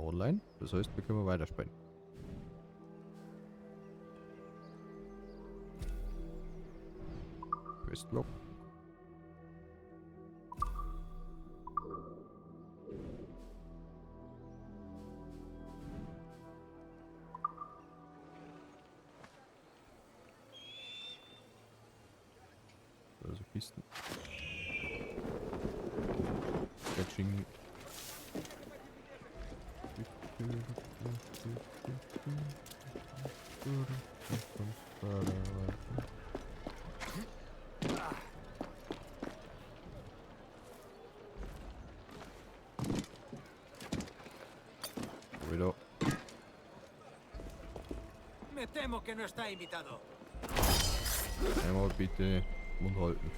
Online. Das heißt, wir können weiterspielen. Questlog. Also Kisten. Catching. Wieder. Me temo que no está invitado. Einmal bitte Mund halten.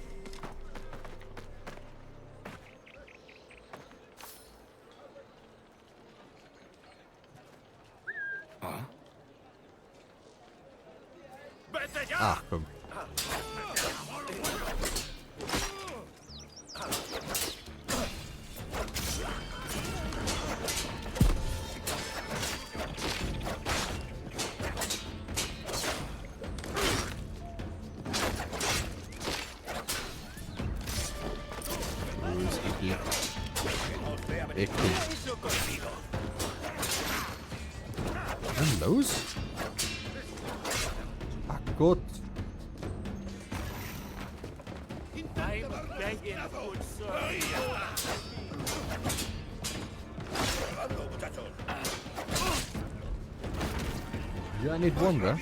¡Vete ya! Ach komm. Los, Ecke. Ecke. Eso contigo. Was ist denn los? Ach Gott. I'm begging, good sir. Ja, nicht one, gell?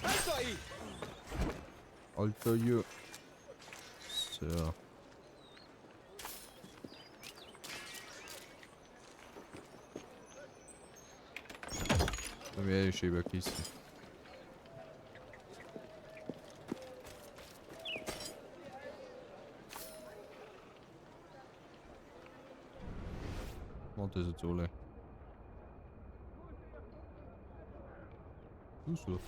¡Alto ahí! Alter, hier. So. Dann wäre ich über Kisten. Und das jetzt alle. Du suchst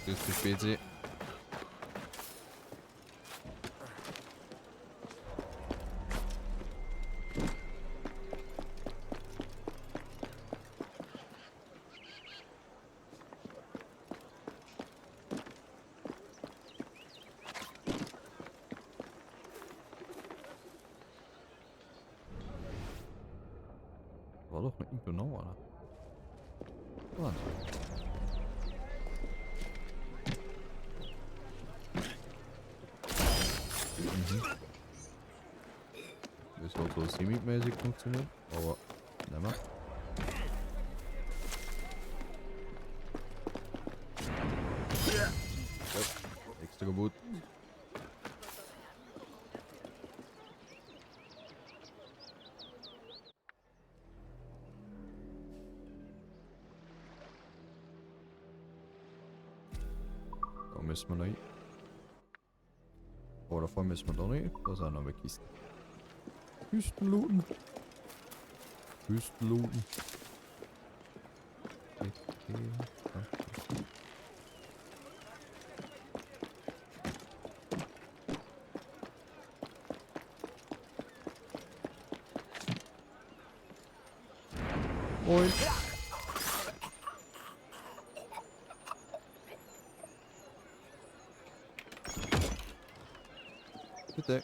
Das ist die Spezi. War doch noch irgendwo noch einer. Wahnsinn. Mhm. Das hat so semi-mäßig funktioniert, aber nehmen wir. Ja, extra kaputt. Da müssen wir noch hin. Aber davor müssen wir da noch hin. Da sind noch mehr Kisten. Kisten looten. Kisten looten. Moin. Bitte.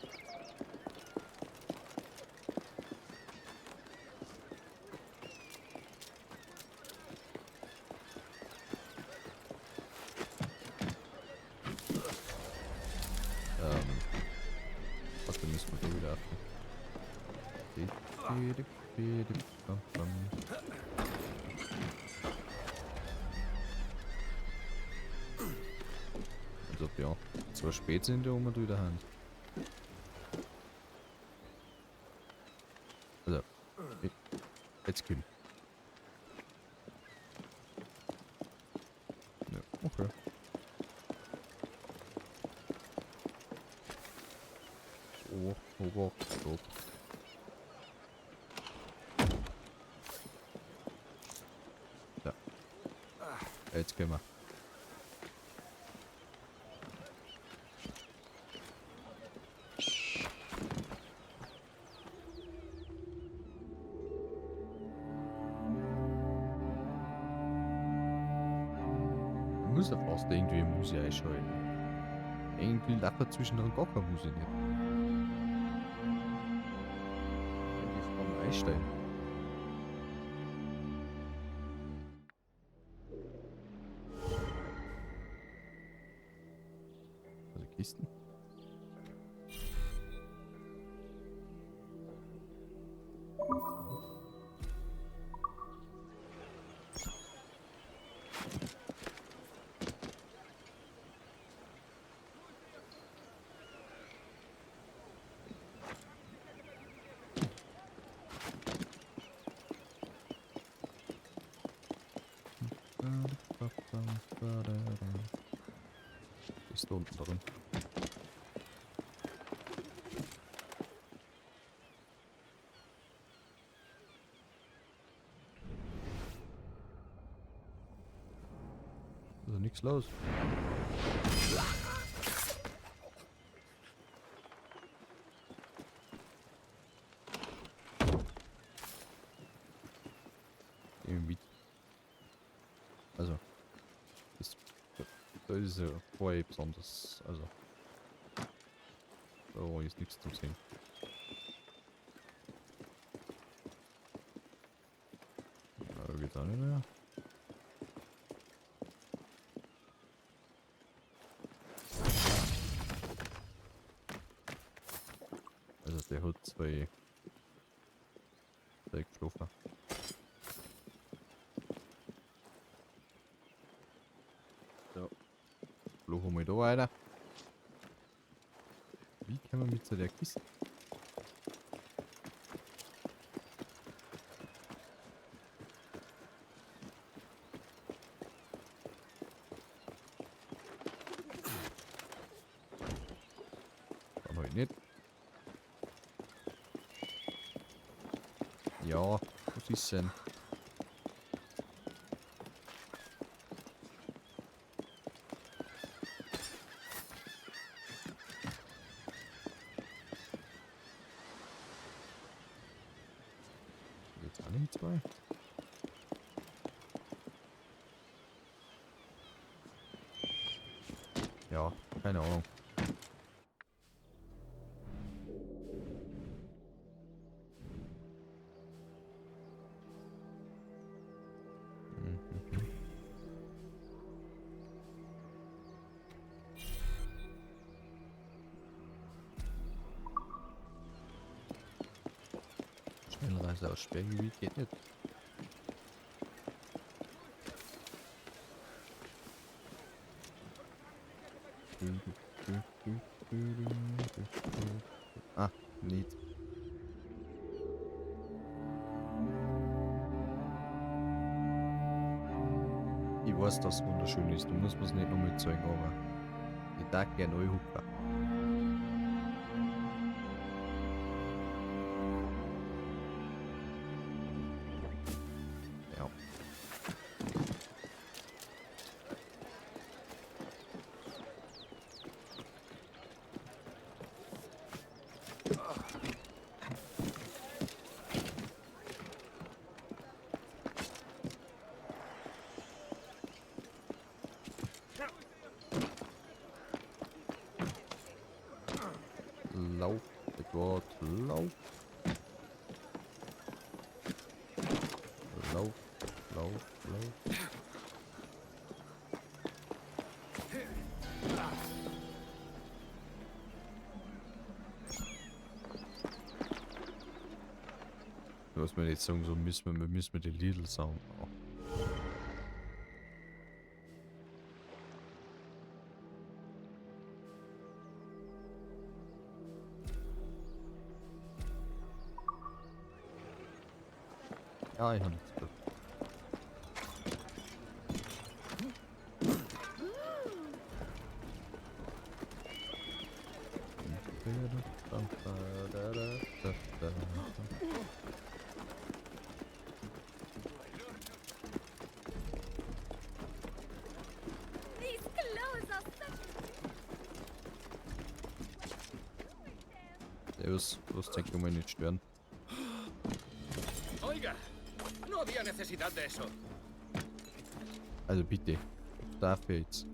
Warte, müssen wir da wieder öffnen. Also ja, zwar spät sind die um und wieder Hand. Also, jetzt komm. Ja, okay. Obacht, stopp. Ja. Jetzt können wir. Muss ja fast irgendwie Musik einschalten. Irgendwie läuft zwischendrin gar keine Musik nicht. Die kann man einstellen. Also Kisten. Ist da unten drin. Also nichts los. Irgendwie. Also. Das, da ist ja voll besonders. Also. Da ist nichts zum Sehen. Da geht's auch nicht mehr. Also der hat zwei geschlafen. So. Schlafen wir da weiter. Wie kommen wir mit zu der Kiste? Dann halt nicht. Ja, was ist denn? Jetzt auch nicht zwei. Ja, keine Ahnung. Schnellreise aus Sperrgebiet geht nicht. Ah, nicht. Ich weiß, dass es wunderschön ist, du musst mir's nicht nochmal zeigen, aber ich darf gerne neu hucken. Ja. Lauf, Edward, lauf. Lauf, lauf, lauf. Du musst mir nicht sagen, so müssen wir die Lidl sagen. Oh. Ja, ich hab nichts gehört. Servus, lass dich mal nicht stören. Oiga, no había necesidad de eso. Also bitte, dafür jetzt.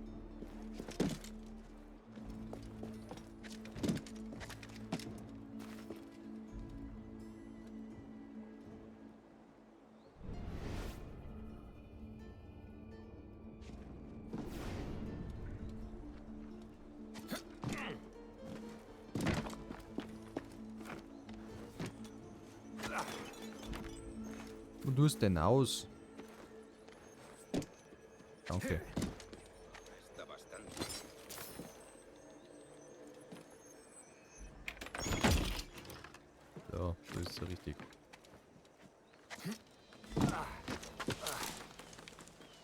Und du denn aus? Danke. Está bastante. So, so ist es richtig.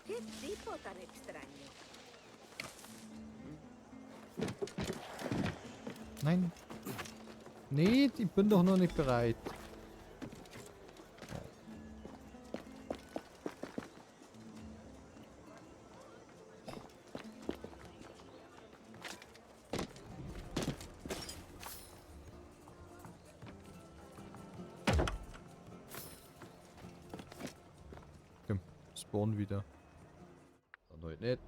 ¿Qué tipo tan extraño? Nein. Nee, ich bin doch noch nicht bereit. Komm, Spawn wieder. Dann halt nicht.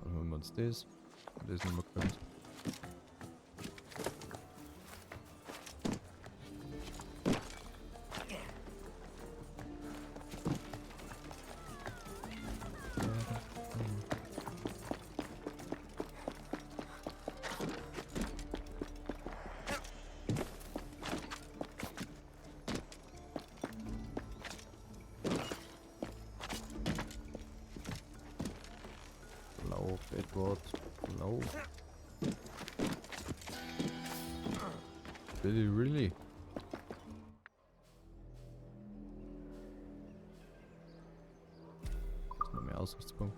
Dann holen wir uns das. Und das nehmen wir kurz. Lauf, Edward. Lauf. Did he really? Das ist noch mehr Aussichtspunkt.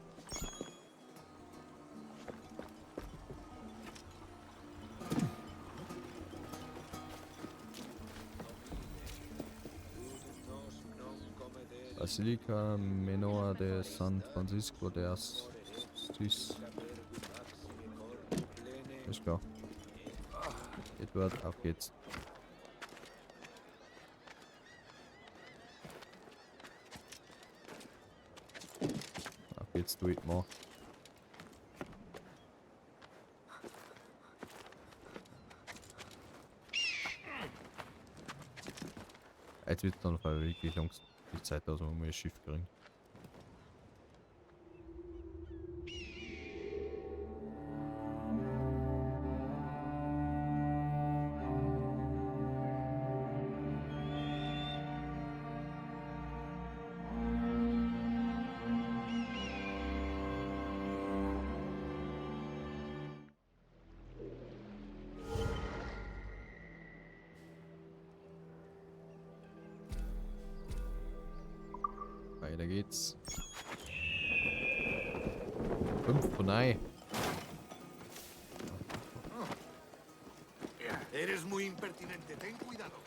Basilica Menor de San Francisco de Assis. Ist klar. Edward, auf geht's. Auf geht's, du Edmar. Jetzt wird dann auf einmal wirklich langsam die Zeit, dass wir mal ein Schiff kriegen. Weiter geht's. 5 von 9. Eres muy impertinente, ten cuidado.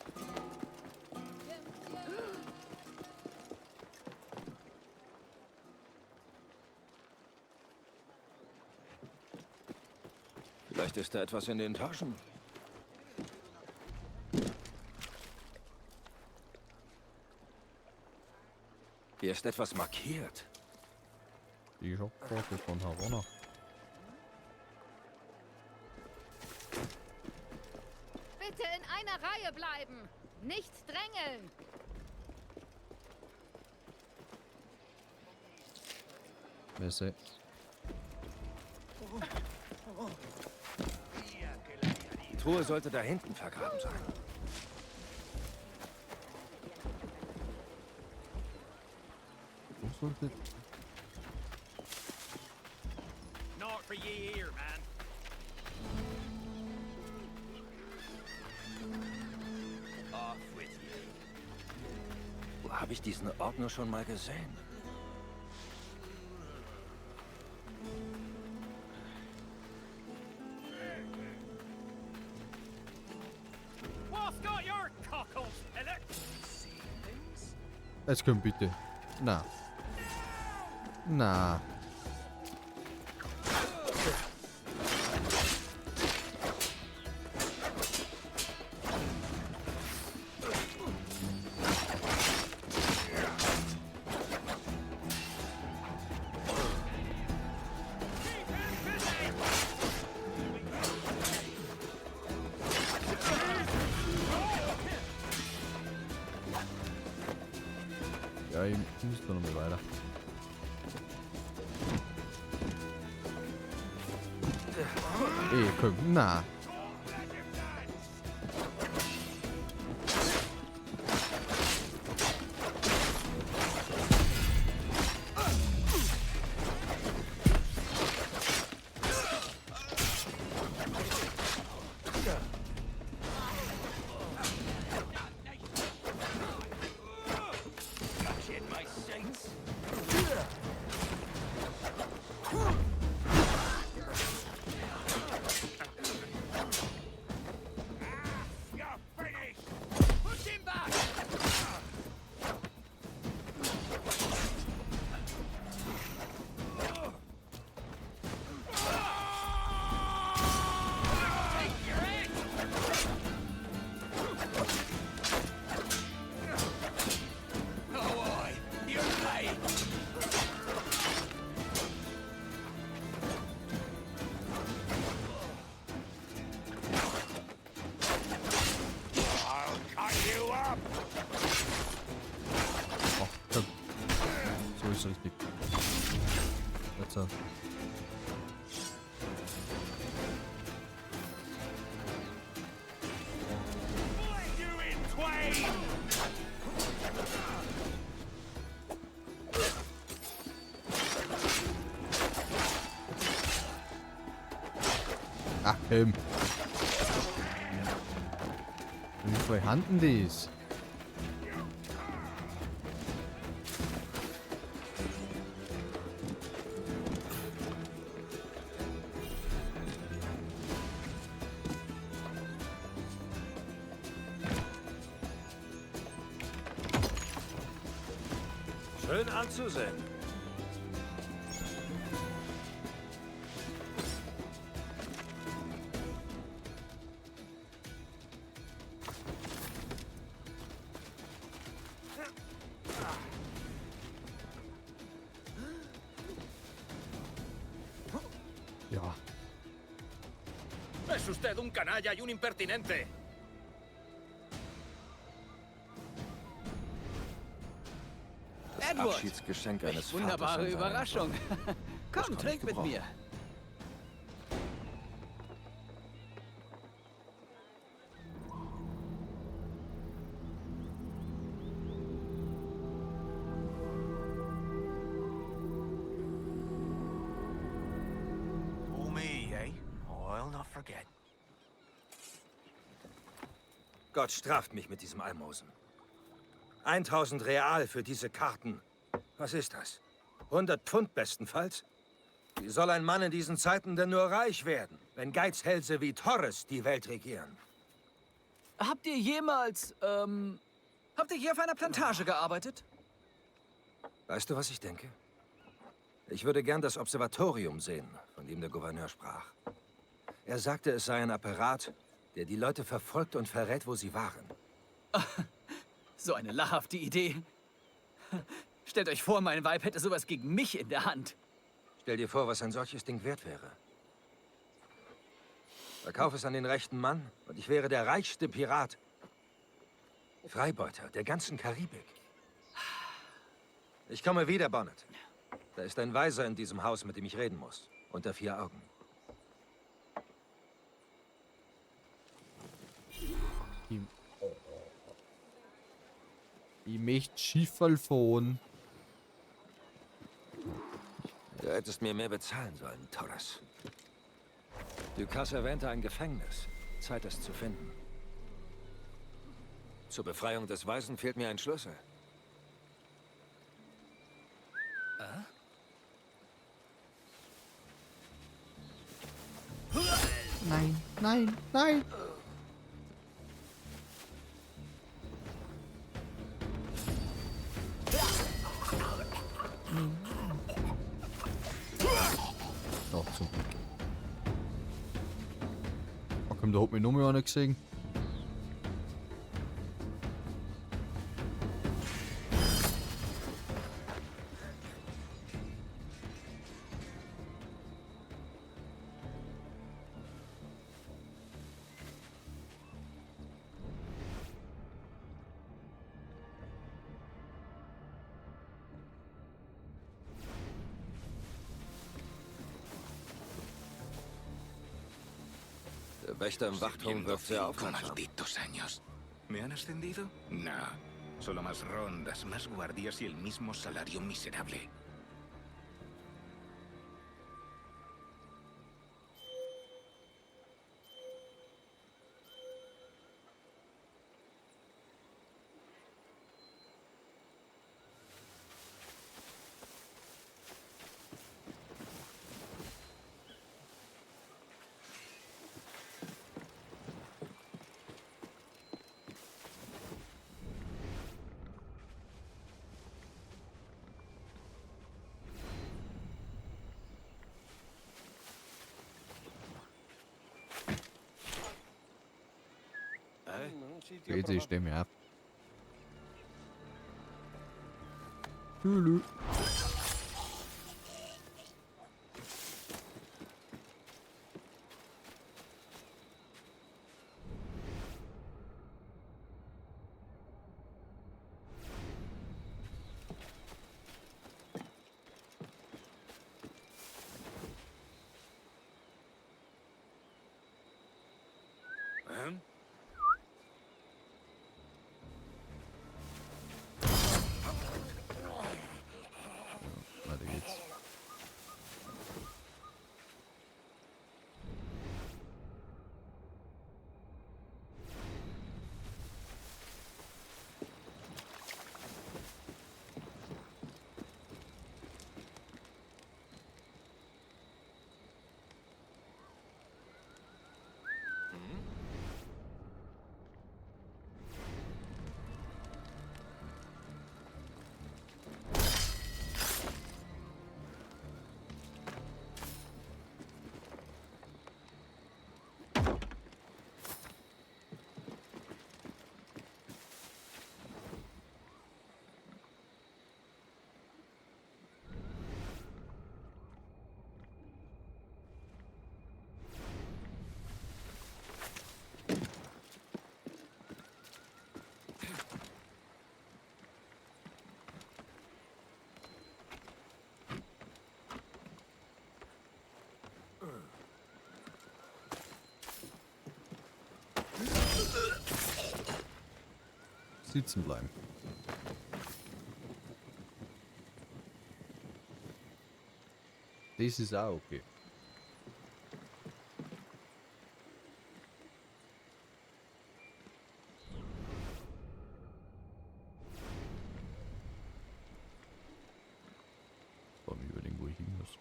Vielleicht ist da etwas in den Taschen. Hier ist etwas markiert. Die Schocktorte von Havanna. Bitte in einer Reihe bleiben. Nicht drängeln. Messe. Die Truhe sollte da hinten vergraben sein. Wo sollte. Not for ye here, man. Off with ye. Wo habe ich diesen Ort nur schon mal gesehen? What's got your cock Jetzt komm bitte. Na. Na. Ja, ich muss da nochmal weiter. Ey, komm, na. Oh, komm. So ist richtig. Jetzt. Ach, komm. Wie viele Handen das? Schön anzusehen. Ja. Es usted un canalla y un impertinente. Das Edward! Abschiedsgeschenk eines Welch Vaters an wunderbare seinen Überraschung. Sohn. Komm, kann ich trink mit gebrauchen. mir. Oh me, eh? Oh, I'll not forget. Gott straft mich mit diesem Almosen. 1000 Real für diese Karten. Was ist das? 100 Pfund bestenfalls? Wie soll ein Mann in diesen Zeiten denn nur reich werden, wenn Geizhälse wie Torres die Welt regieren? Habt ihr jemals, habt ihr je auf einer Plantage gearbeitet? Weißt du, was ich denke? Ich würde gern das Observatorium sehen, von dem der Gouverneur sprach. Er sagte, es sei ein Apparat, der die Leute verfolgt und verrät, wo sie waren. So eine lachhafte Idee. Stellt euch vor, mein Weib hätte sowas gegen mich in der Hand. Stell dir vor, was ein solches Ding wert wäre. Verkauf es an den rechten Mann und ich wäre der reichste Pirat. Freibeuter der ganzen Karibik. Ich komme wieder, Bonnet. Da ist ein Weiser in diesem Haus, mit dem ich reden muss. Unter vier Augen. Ich möchte Schifferl fahren. Du hättest mir mehr bezahlen sollen, Torres. Ducasse erwähnte ein Gefängnis. Zeit, es zu finden. Zur Befreiung des Weisen fehlt mir ein Schlüssel. Nein, nein, nein. Da hat mich noch mal einer gesehen. Der Wächter im Wachturm Sirviendo wirkt sehr 5 aufmerksam. malditos años. ¿Me han ascendido? No. Solo más rondas, más guardias y el mismo salario miserable. Bitte, ich steh mir ab. Tschüss. Weiter geht's. Sitzen bleiben. Das ist auch okay. Wollen wir überlegen, wo ich hin muss.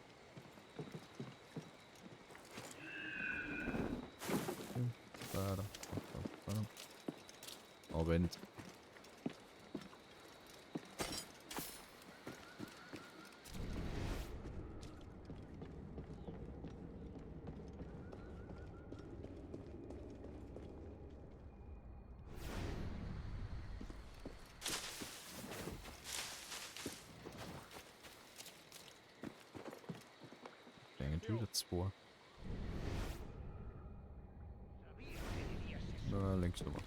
Abend. Irgendwie wieder zwei. Na, links nochmal.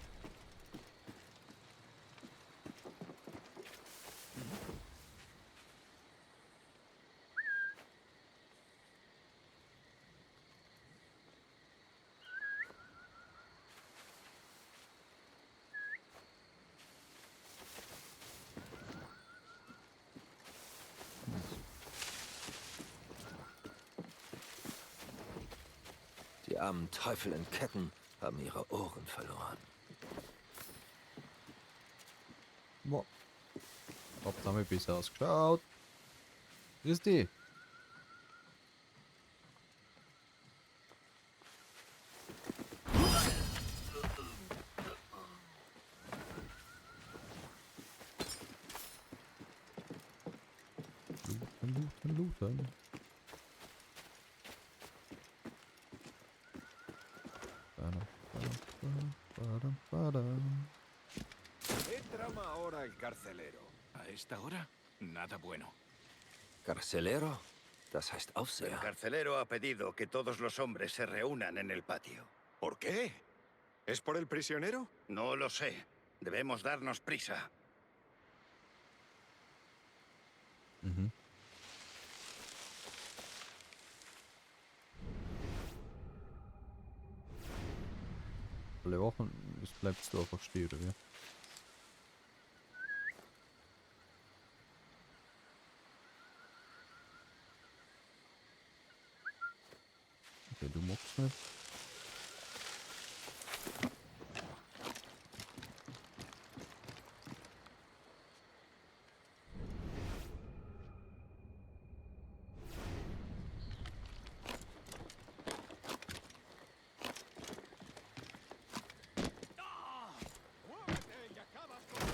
Die armen Teufel in Ketten haben ihre Ohren verloren. Boah. Hab damit besser ausgeschaut. Grüß dich. Looten, looten, looten. el carcelero? ¿A esta hora? Nada bueno. Carcelero? Das heißt El Aufseher. carcelero ha pedido que todos los hombres se reúnan en el patio. ¿Por qué? ¿Es por el prisionero? No lo sé. Debemos darnos prisa. Mhm. Alle Wochen, es bleibst du einfach stehen, oder wie? Okay, du magst nicht. ¡Muévete y acabas con...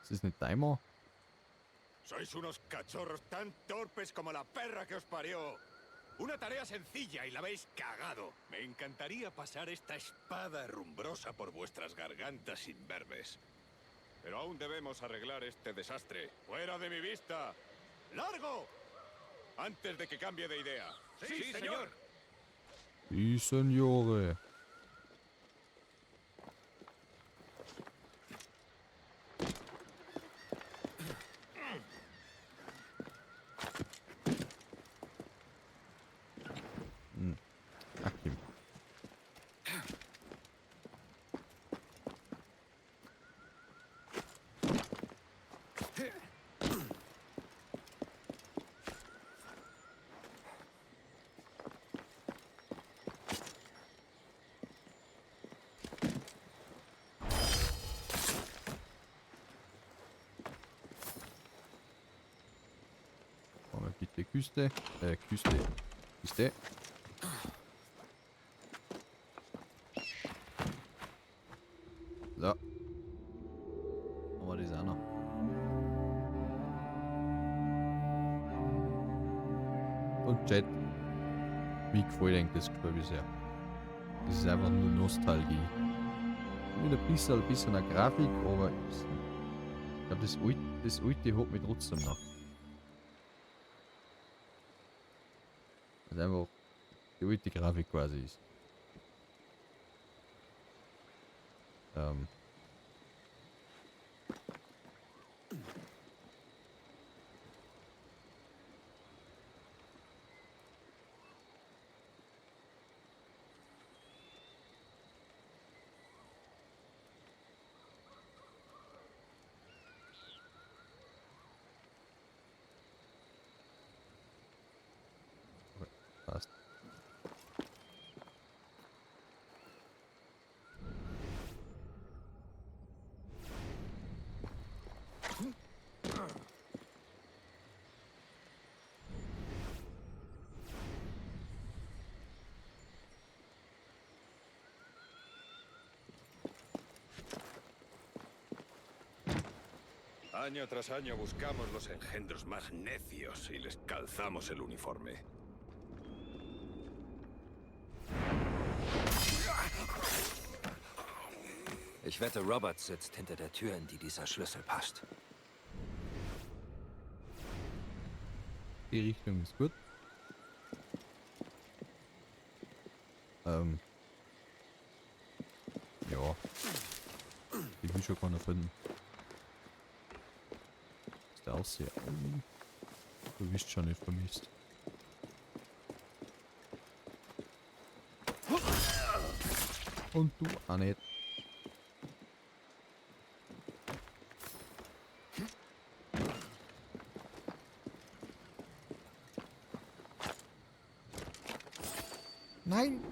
Ist das nicht dein Mann? Sois unos cachorros tan torpes como la perra que os parió. Una tarea sencilla y la habéis cagado. Me encantaría pasar esta espada herrumbrosa por vuestras gargantas imberbes. Pero aún debemos arreglar este desastre. ¡Fuera de mi vista! ¡Largo! Antes de que cambie de idea. ¡Sí, señor! Sí, Signore. Hm. Ach, Kim. Machen wir bitte Küste. Küste. Küste. So. Haben wir das auch noch. Und Chat. Wie gefällt eigentlich das Spiel bisher? Das ist einfach nur Nostalgie. Mit ein bisschen eine Grafik, aber ich glaube, das alte hat mich trotzdem noch. Also einfach die alte Grafik quasi ist. Passt. Año tras año buscamos los engendros más necios y les calzamos el uniforme. Ich wette, Robert sitzt hinter der Tür, in die dieser Schlüssel passt. Die Richtung ist gut. Ja. Die will schon keiner finden. Ist der Ausseher? Du bist schon nicht vermisst. Und du auch nicht. Nein!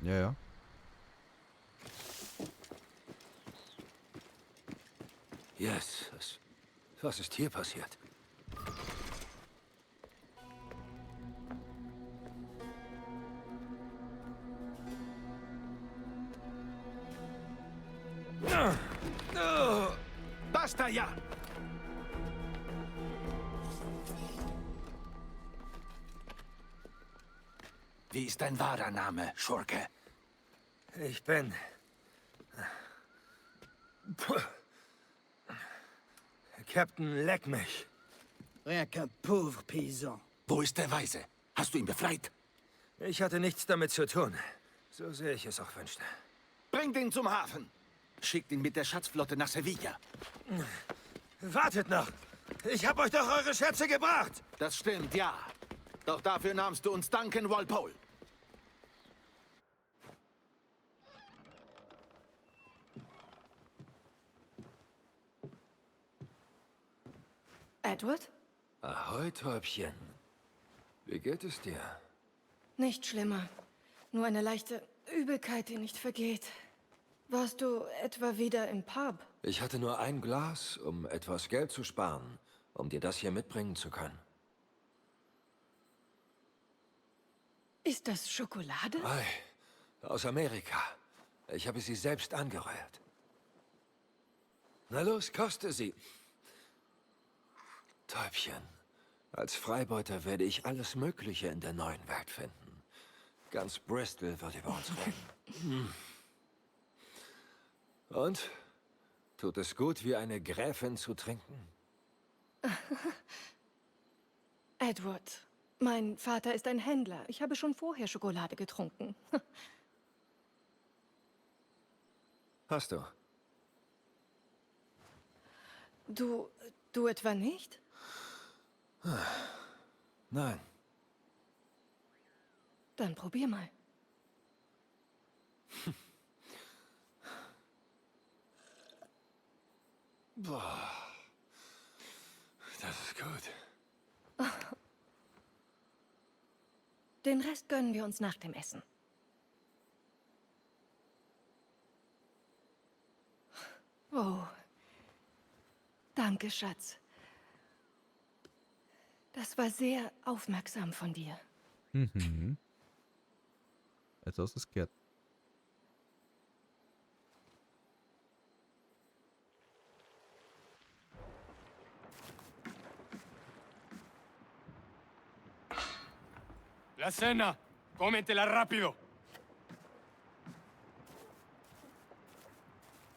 Ja, ja. Yes. Was ist hier passiert? ¡Basta ya! Wie ist dein wahrer Name, Schurke? Ich bin... Captain Leckmich. Rien qu'un pauvre paysan. Wo ist der Weise? Hast du ihn befreit? Ich hatte nichts damit zu tun. So sehr ich es auch wünschte. Bringt ihn zum Hafen. Schickt ihn mit der Schatzflotte nach Sevilla. Wartet noch! Ich habe euch doch eure Schätze gebracht! Das stimmt, ja. Doch dafür nahmst du uns Duncan Walpole. Edward? Ahoi, Täubchen. Wie geht es dir? Nicht schlimmer. Nur eine leichte Übelkeit, die nicht vergeht. Warst du etwa wieder im Pub? Ich hatte nur ein Glas, um etwas Geld zu sparen, um dir das hier mitbringen zu können. Ist das Schokolade? Ei, aus Amerika. Ich habe sie selbst angerührt. Na los, koste sie. Täubchen, als Freibeuter werde ich alles Mögliche in der neuen Welt finden. Ganz Bristol wird über uns reden. Und? Tut es gut, wie eine Gräfin zu trinken? Edward, mein Vater ist ein Händler. Ich habe schon vorher Schokolade getrunken. Hast du? Du etwa nicht? Nein. Dann probier mal. Boah. Das ist gut. Den Rest gönnen wir uns nach dem Essen. Oh. Danke, Schatz. Das war sehr aufmerksam von dir. Mhm. Jetzt hast du es gehört. ¡La cena! ¡Cómetela rápido!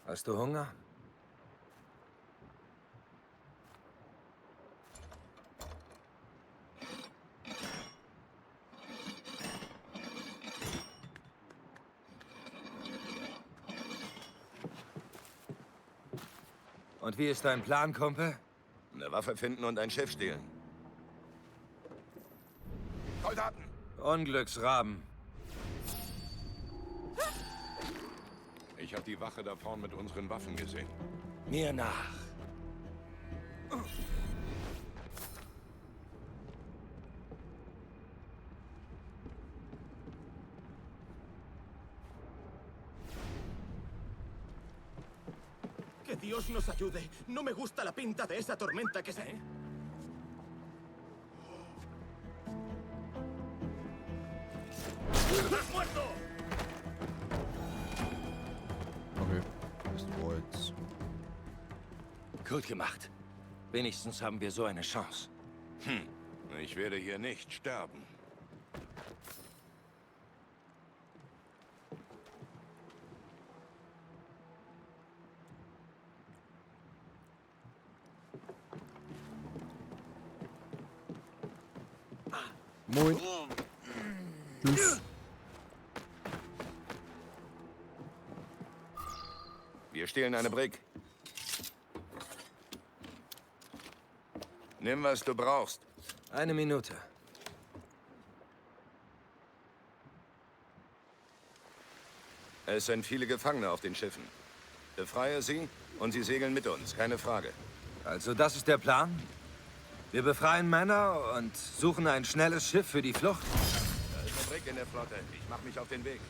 Hast du Hunger? Und wie ist dein Plan, Kumpel? Eine Waffe finden und ein Schiff stehlen. Soldaten! Unglücksraben. Ich habe die Wache da vorn mit unseren Waffen gesehen. Mir nach. Que Dios nos ayude. No me gusta la pinta de esa tormenta que se... ¡Has muerto! Okay, das war jetzt. Gut gemacht. Wenigstens haben wir so eine Chance. Hm. Ich werde hier nicht sterben. Moin. Tschüss. Wir stehlen eine Brigg. Nimm, was du brauchst. Eine Minute. Es sind viele Gefangene auf den Schiffen. Befreie sie und sie segeln mit uns, keine Frage. Also das ist der Plan? Wir befreien Männer und suchen ein schnelles Schiff für die Flucht? Da ist eine Brigg in der Flotte. Ich mache mich auf den Weg.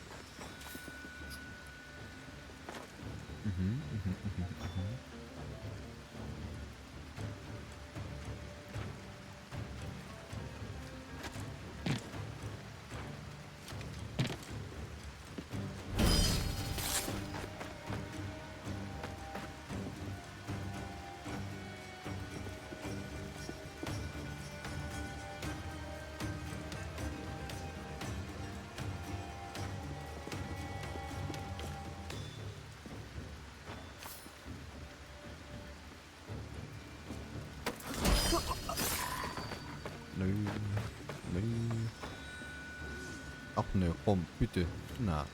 Ne, komm, bitte. Na.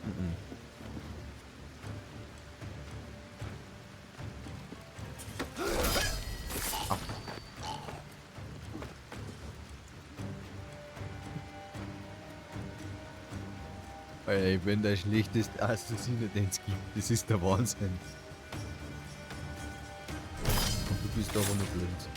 Mhm. Ach. Alter, ich bin der schlechteste Assassine, den es gibt. Das ist der Wahnsinn. Und du bist aber nur blind.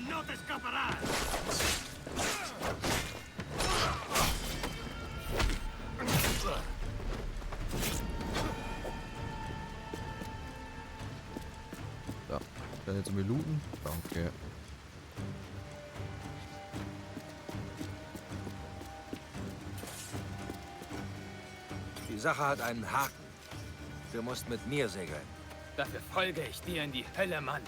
¡No te escaparás! So, dann jetzt mal looten. Danke. Die Sache hat einen Haken. Du musst mit mir segeln. Dafür folge ich dir in die Hölle, Mann.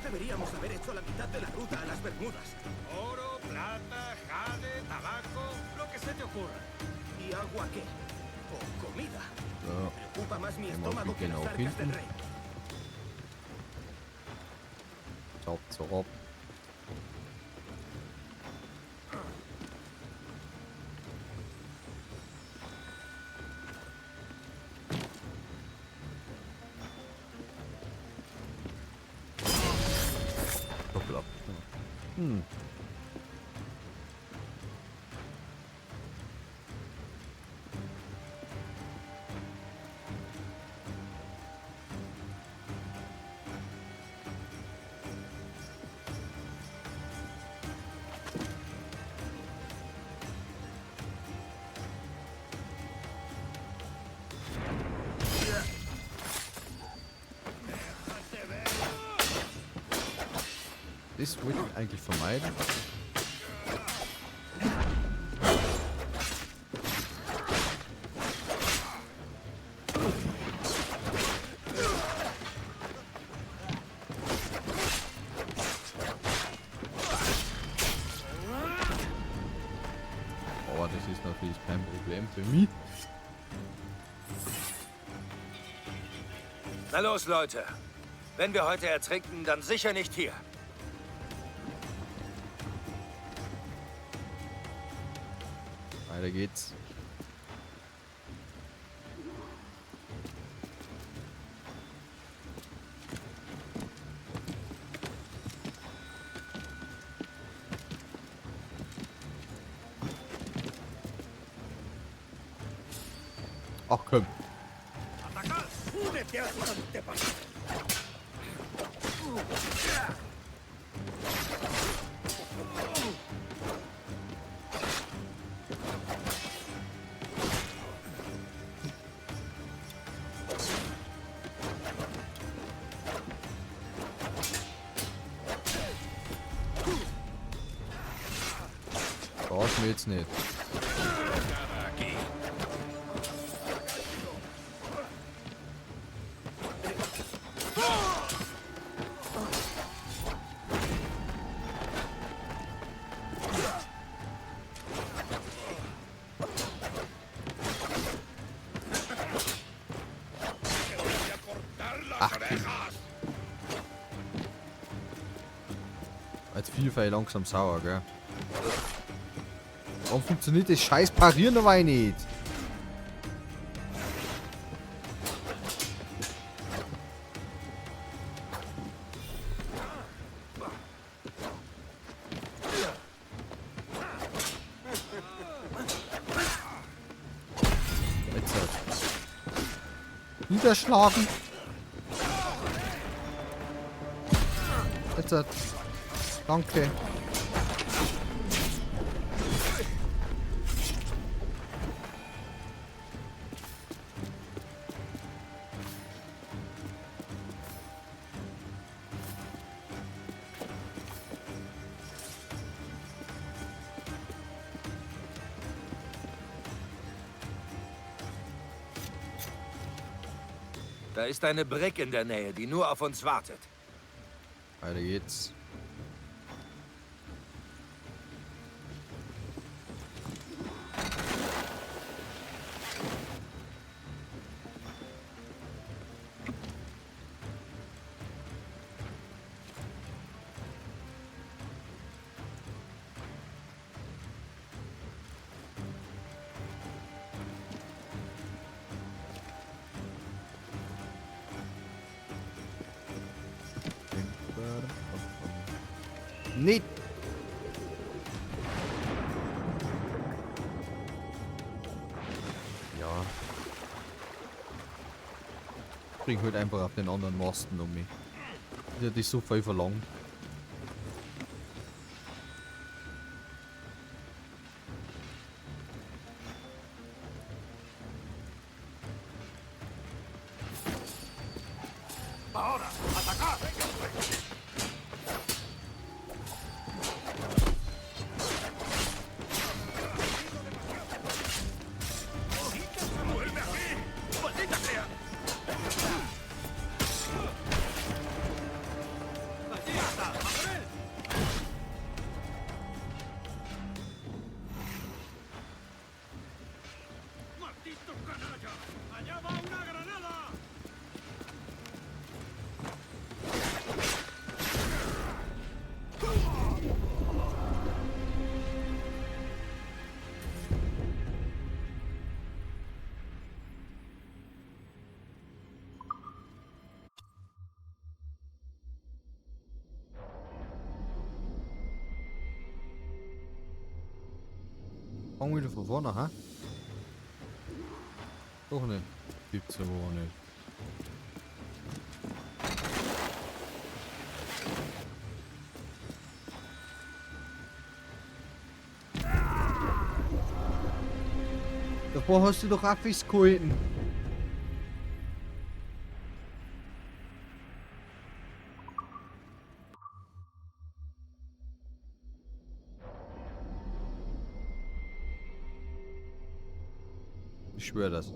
Deberíamos haber hecho la mitad de la ruta a las Bermudas. Oro, plata, jade, tabaco, lo que se te ocurra. ¿Y agua qué? O comida. So. Me preocupa más mi Einmal estómago que genau las arcas del hinten. rey. Zap, zap. Hoppla. Das wollte ich eigentlich vermeiden. Aber das ist natürlich kein Problem für mich. Na los, Leute. Wenn wir heute ertrinken, dann sicher nicht hier. Weiter geht's. Ach komm. ¡Únete a sus antepasados! Brauchst mir jetzt nicht. Ach, jetzt viel langsam sauer, gell? Warum funktioniert das scheiß Parieren aber nicht? Jetzt halt. Niederschlagen. Jetzt halt. Danke. Da ist eine Brigg in der Nähe, die nur auf uns wartet. Weiter geht's. Nicht! Ja. Spring halt einfach auf den anderen Masten um mich. Der hat dich so viel verlangt. ¡Ahora! ¡Atacad! ¡Vuelve aquí! ¡Maldita sea! ¡Allí está! ¡A por él! ¡Maldito canalla! ¡Allá va una granada! Fang wieder von vorne, ha? Doch nicht. Gibt's aber auch nicht. Davor hast du doch auch festgehalten. Ich schwör das.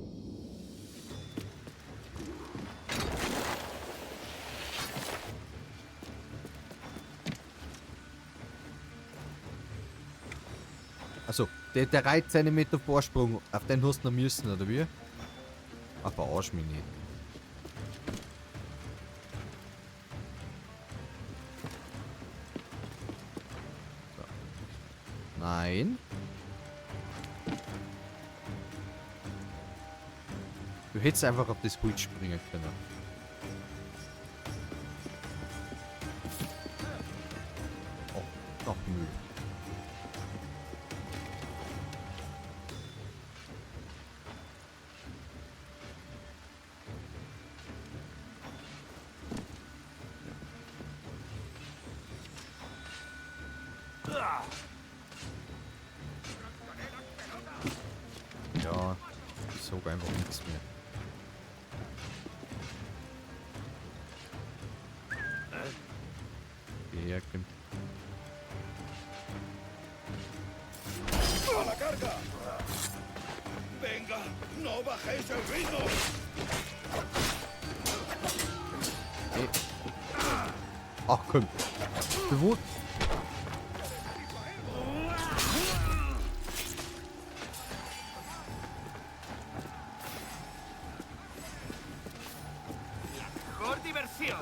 Also, der 3 Zentimeter Vorsprung, auf den hast du noch müssen, oder wie? Ach, verarsch mich nicht. So. Nein. Du hättest einfach auf das Holz springen können. Oh, noch Müll. Ja, ich sag einfach nichts mehr. Hierher kommt. ¡A la carga! ¡Venga! ¡No bajéis el ritmo! Hey. Ach komm. Bewusst. ¡Mejor diversión!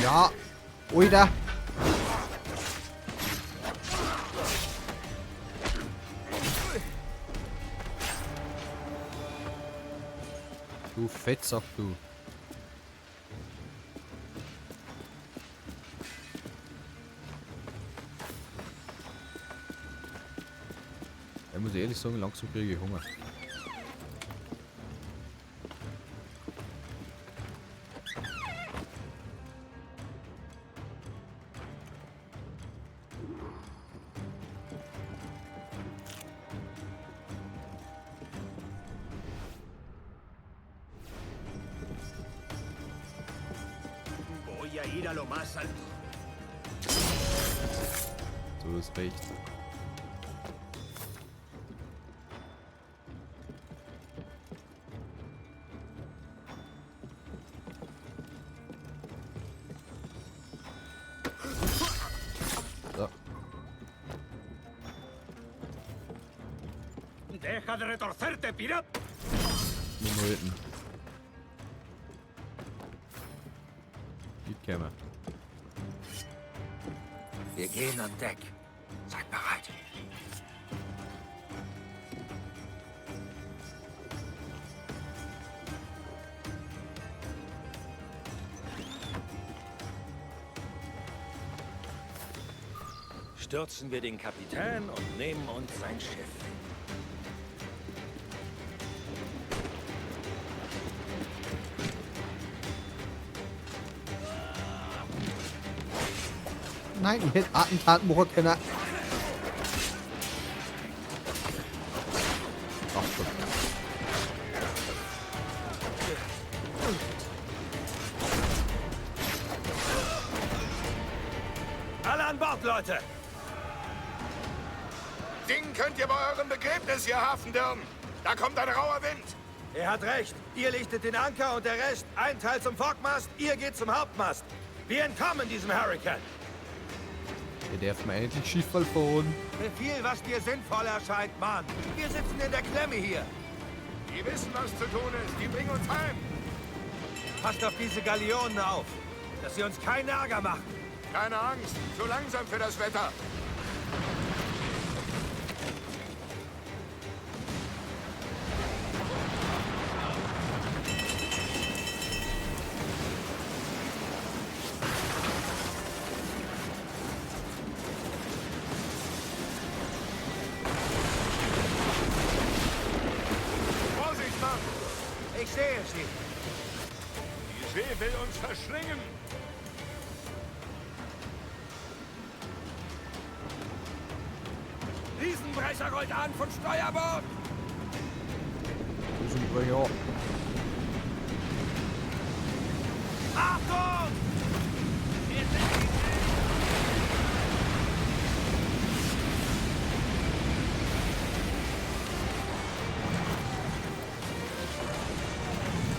Ja, Alter. Du Fettsack, du. Ich muss ehrlich sagen, langsam kriege ich Hunger. Ir a lo más alto. So ist recht. So. ¡Deja de retorcerte, pirata! Minuten. Die käme. Wir gehen an Deck. Seid bereit. Stürzen wir den Kapitän und nehmen uns sein Schiff. Nein, ich hätte Attentat machen können. Ach Gott. Alle an Bord, Leute! Singen könnt ihr bei eurem Begräbnis, ihr Hafendirn. Da kommt ein rauer Wind. Er hat recht. Ihr lichtet den Anker und der Rest, ein Teil zum Fockmast, ihr geht zum Hauptmast. Wir entkommen diesem Hurricane. Hier darf man endlich Schiff fahren. Befiehl, was dir sinnvoll erscheint, Mann. Wir sitzen in der Klemme hier. Die wissen, was zu tun ist. Die bringen uns heim. Passt auf diese Galeonen auf, dass sie uns keinen Ärger machen. Keine Angst. Zu langsam für das Wetter. Vorsicht, Mann! Ich sehe sie. Die See will uns verschlingen. Riesenbrecher rollt an von Steuerbord. Riesenbrecher. Achtung!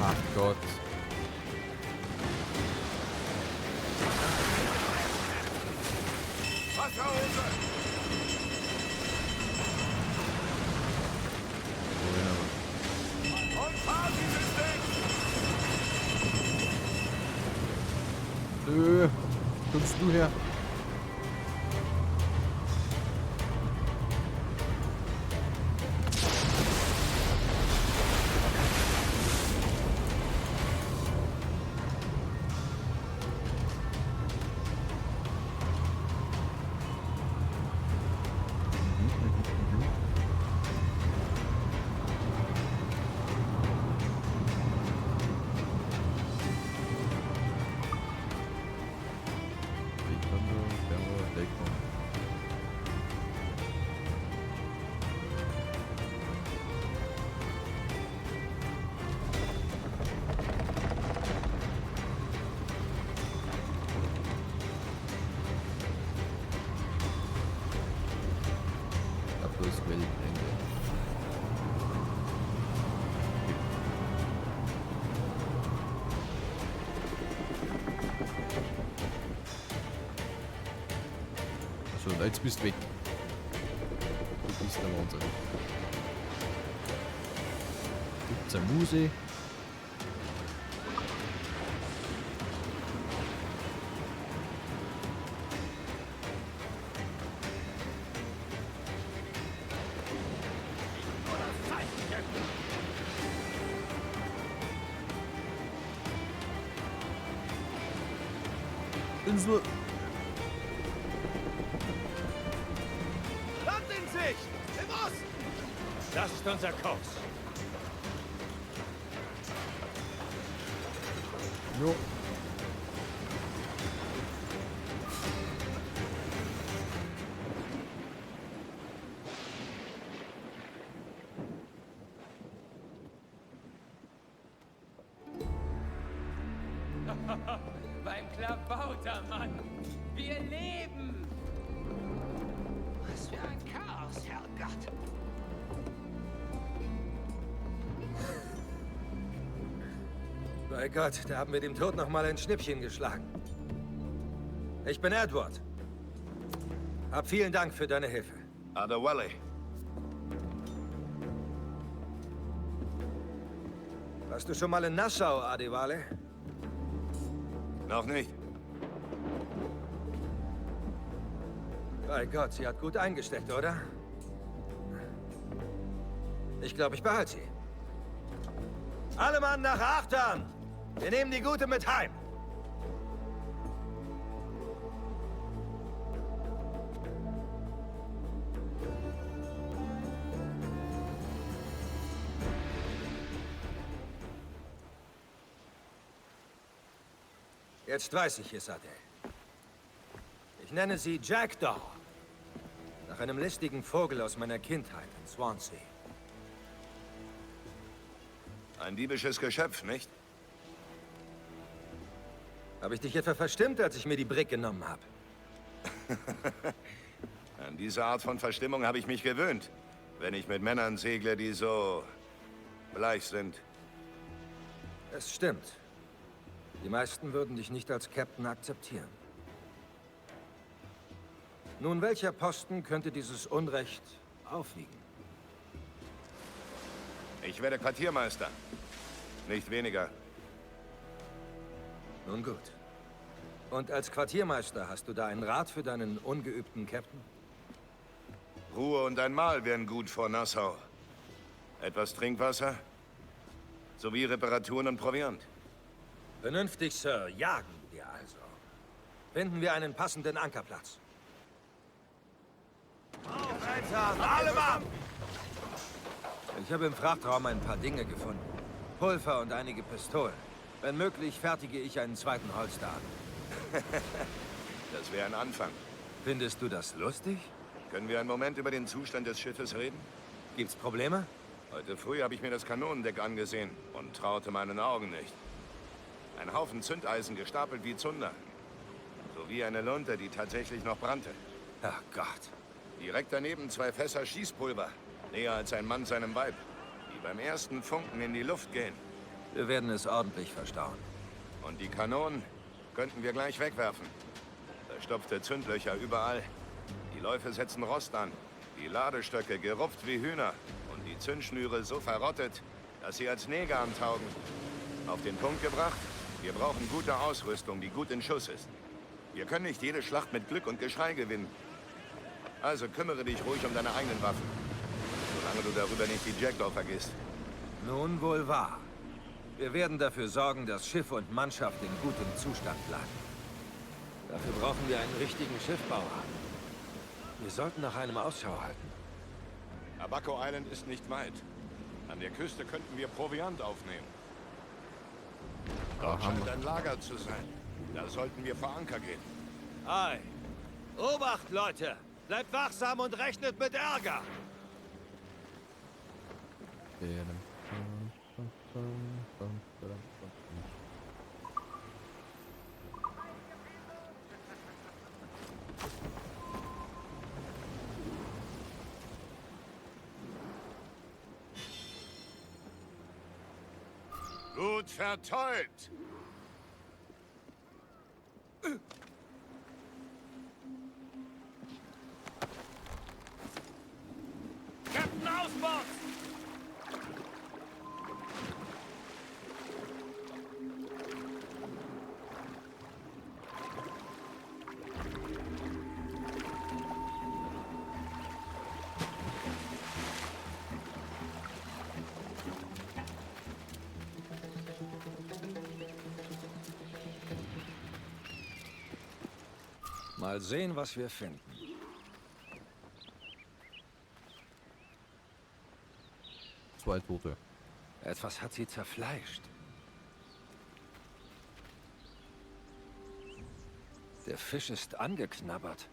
Ach Gott. Wasserhose! Wohin aber? Und fahr dieses Ding! Nö. Kommst du her? Ich kann da Deckung. Ich glaube, das ist Weltende. So, und jetzt bist du weg. Du bist der Wahnsinn. Gibt's eine Muse? Insel. Land in Sicht! Im Osten! Das ist unser Kurs. Jo. Beim Klabautermann! Wir leben! Was für ein Chaos, Herrgott! Bei Gott, da haben wir dem Tod noch mal ein Schnippchen geschlagen. Ich bin Edward. Hab vielen Dank für deine Hilfe. Adewale. Warst du schon mal in Nassau, Adewale? Noch nicht. Bei Gott, sie hat gut eingesteckt, oder? Ich glaube, ich behalte sie. Alle Mann nach Achtern! Wir nehmen die Gute mit heim! Jetzt weiß ich es, Adele. Ich nenne sie Jackdaw. Nach einem listigen Vogel aus meiner Kindheit in Swansea. Ein diebisches Geschöpf, nicht? Habe ich dich etwa verstimmt, als ich mir die Brick genommen habe? An diese Art von Verstimmung habe ich mich gewöhnt. Wenn ich mit Männern segle, die so bleich sind. Es stimmt. Die meisten würden dich nicht als Captain akzeptieren. Nun, welcher Posten könnte dieses Unrecht aufwiegen? Ich werde Quartiermeister. Nicht weniger. Nun gut. Und als Quartiermeister hast du da einen Rat für deinen ungeübten Captain? Ruhe und ein Mahl wären gut vor Nassau. Etwas Trinkwasser, sowie Reparaturen und Proviant. Vernünftig, Sir. Jagen wir also. Finden wir einen passenden Ankerplatz. Auf, alle Mann! Ich habe im Frachtraum ein paar Dinge gefunden. Pulver und einige Pistolen. Wenn möglich, fertige ich einen zweiten Holster an. Das wäre ein Anfang. Findest du das lustig? Können wir einen Moment über den Zustand des Schiffes reden? Gibt's Probleme? Heute früh habe ich mir das Kanonendeck angesehen und traute meinen Augen nicht. Ein Haufen Zündeisen gestapelt wie Zunder. Sowie eine Lunte, die tatsächlich noch brannte. Ach Gott. Direkt daneben zwei Fässer Schießpulver. Näher als ein Mann seinem Weib. Die beim ersten Funken in die Luft gehen. Wir werden es ordentlich verstauen. Und die Kanonen könnten wir gleich wegwerfen. Verstopfte Zündlöcher überall. Die Läufe setzen Rost an. Die Ladestöcke gerupft wie Hühner. Und die Zündschnüre so verrottet, dass sie als Näger antaugen. Auf den Punkt gebracht, wir brauchen gute Ausrüstung, die gut in Schuss ist. Wir können nicht jede Schlacht mit Glück und Geschrei gewinnen. Also kümmere dich ruhig um deine eigenen Waffen. Solange du darüber nicht die Jackdaw vergisst. Nun wohl wahr. Wir werden dafür sorgen, dass Schiff und Mannschaft in gutem Zustand bleiben. Dafür brauchen wir einen richtigen Schiffbauer. Wir sollten nach einem Ausschau halten. Abaco Island ist nicht weit. An der Küste könnten wir Proviant aufnehmen. Dort scheint ein Lager zu sein. Da sollten wir vor Anker gehen. Ei. Obacht, Leute! Bleibt wachsam und rechnet mit Ärger! Gut vertäut! Captain Ausbord! Mal sehen, was wir finden. Zwei Tote. Etwas hat sie zerfleischt. Der Fisch ist angeknabbert.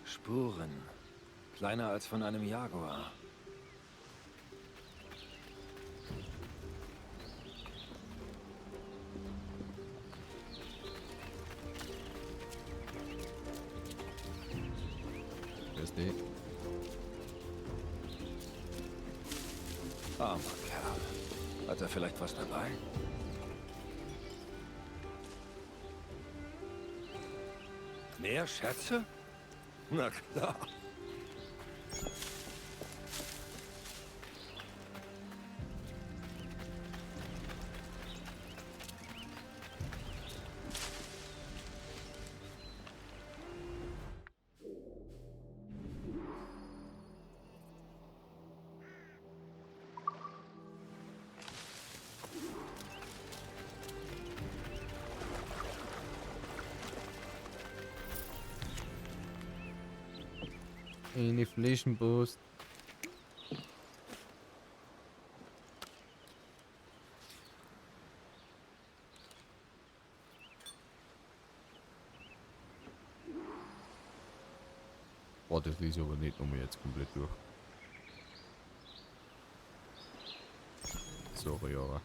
Spuren. Kleiner als von einem Jaguar. Kiste. Armer Kerl. Hat er vielleicht was dabei? Mehr Schätze? Na klar. Ein Inflation Boost. Boah, das lese ich aber nicht nochmal jetzt komplett durch. Sorry, aber.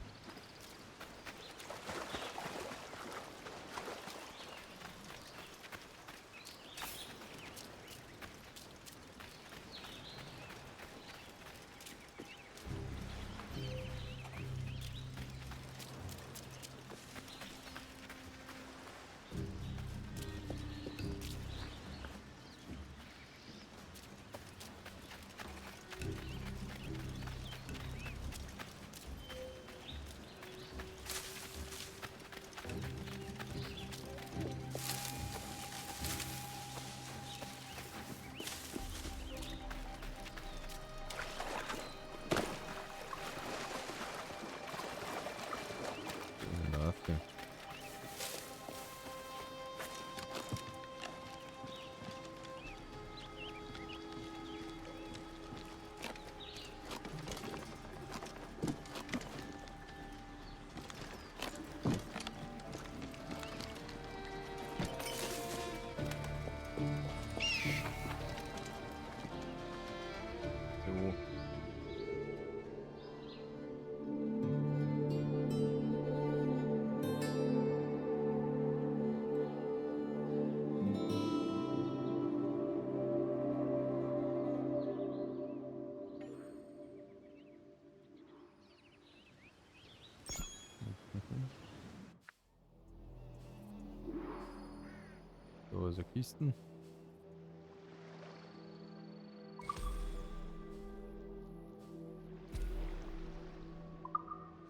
So, also Kisten.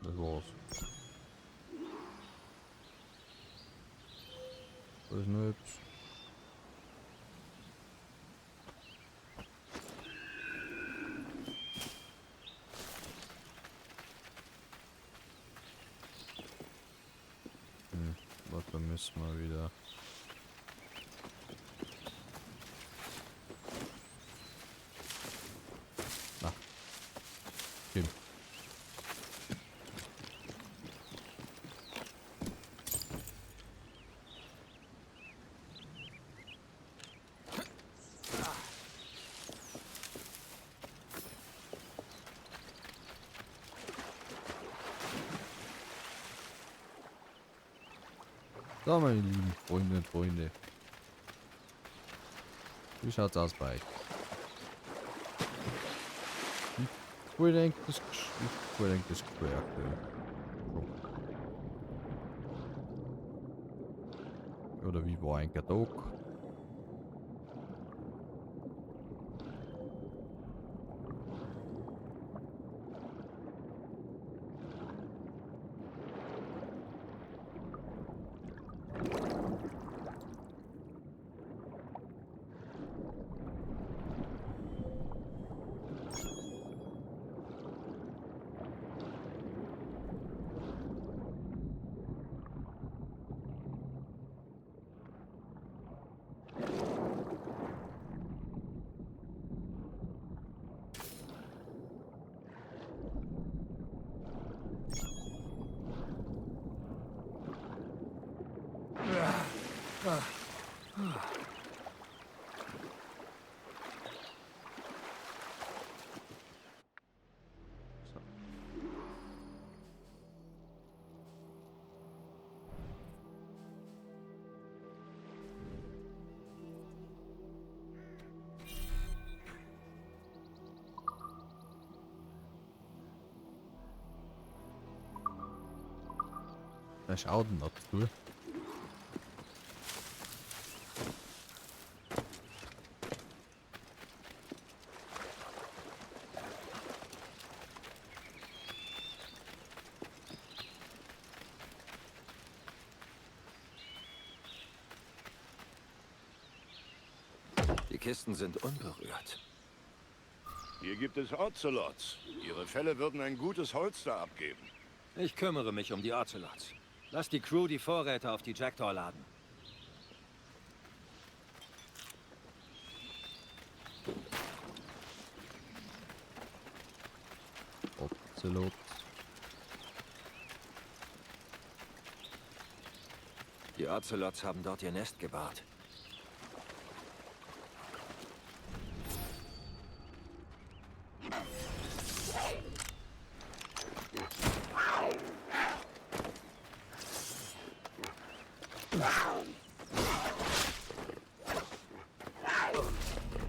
Das war's. Da ist noch etwas. Warte, da müssen wir wieder. Na. Hin. So, meine lieben Freunde und Freunde. Wie schaut's aus bei euch? Wie denkt das, wie denkt das Gespräch aktuell? Oder wie war ein Tag? So. Wer schaut denn dazu? Die Kisten sind unberührt. Hier gibt es Ocelots. Ihre Felle würden ein gutes Holster abgeben. Ich kümmere mich um die Ocelots. Lass die Crew die Vorräte auf die Jackdaw laden. Ocelots. Die Ocelots haben dort ihr Nest gebaut.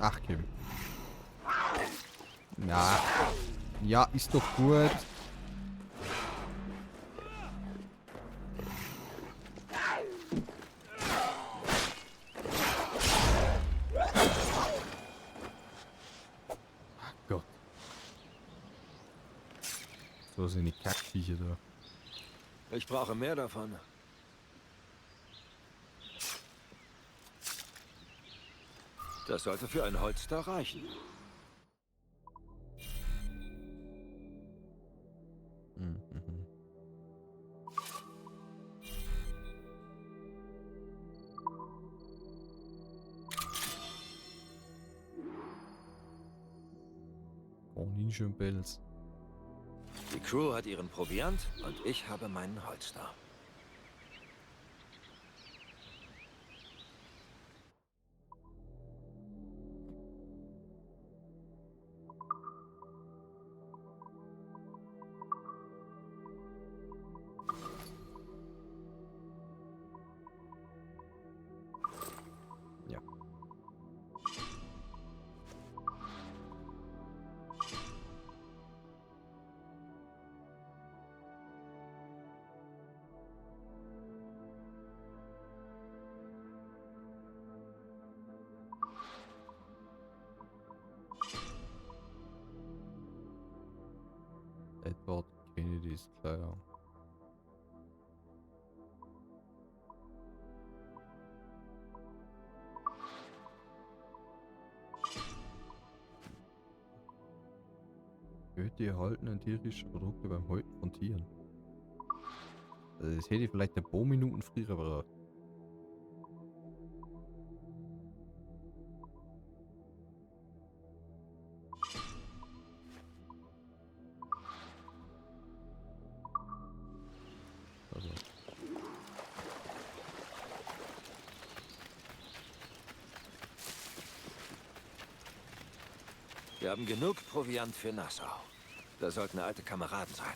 Ach, Kim. Ja. Ja, ist doch gut. Ach Gott. So sind die Kackviecher da. Ich brauche mehr davon. Das sollte für ein Holster reichen. Mhm. Kaninchenpelz. Die Crew hat ihren Proviant und ich habe meinen Holster. Ja. Edward Kennedys Kleidung. Erhöht die erhaltenen tierischen Produkte beim Häuten von Tieren. Also das hätte ich vielleicht ein paar Minuten früher gebraucht. Also. Wir haben genug Proviant für Nassau. Da sollten alte Kameraden sein.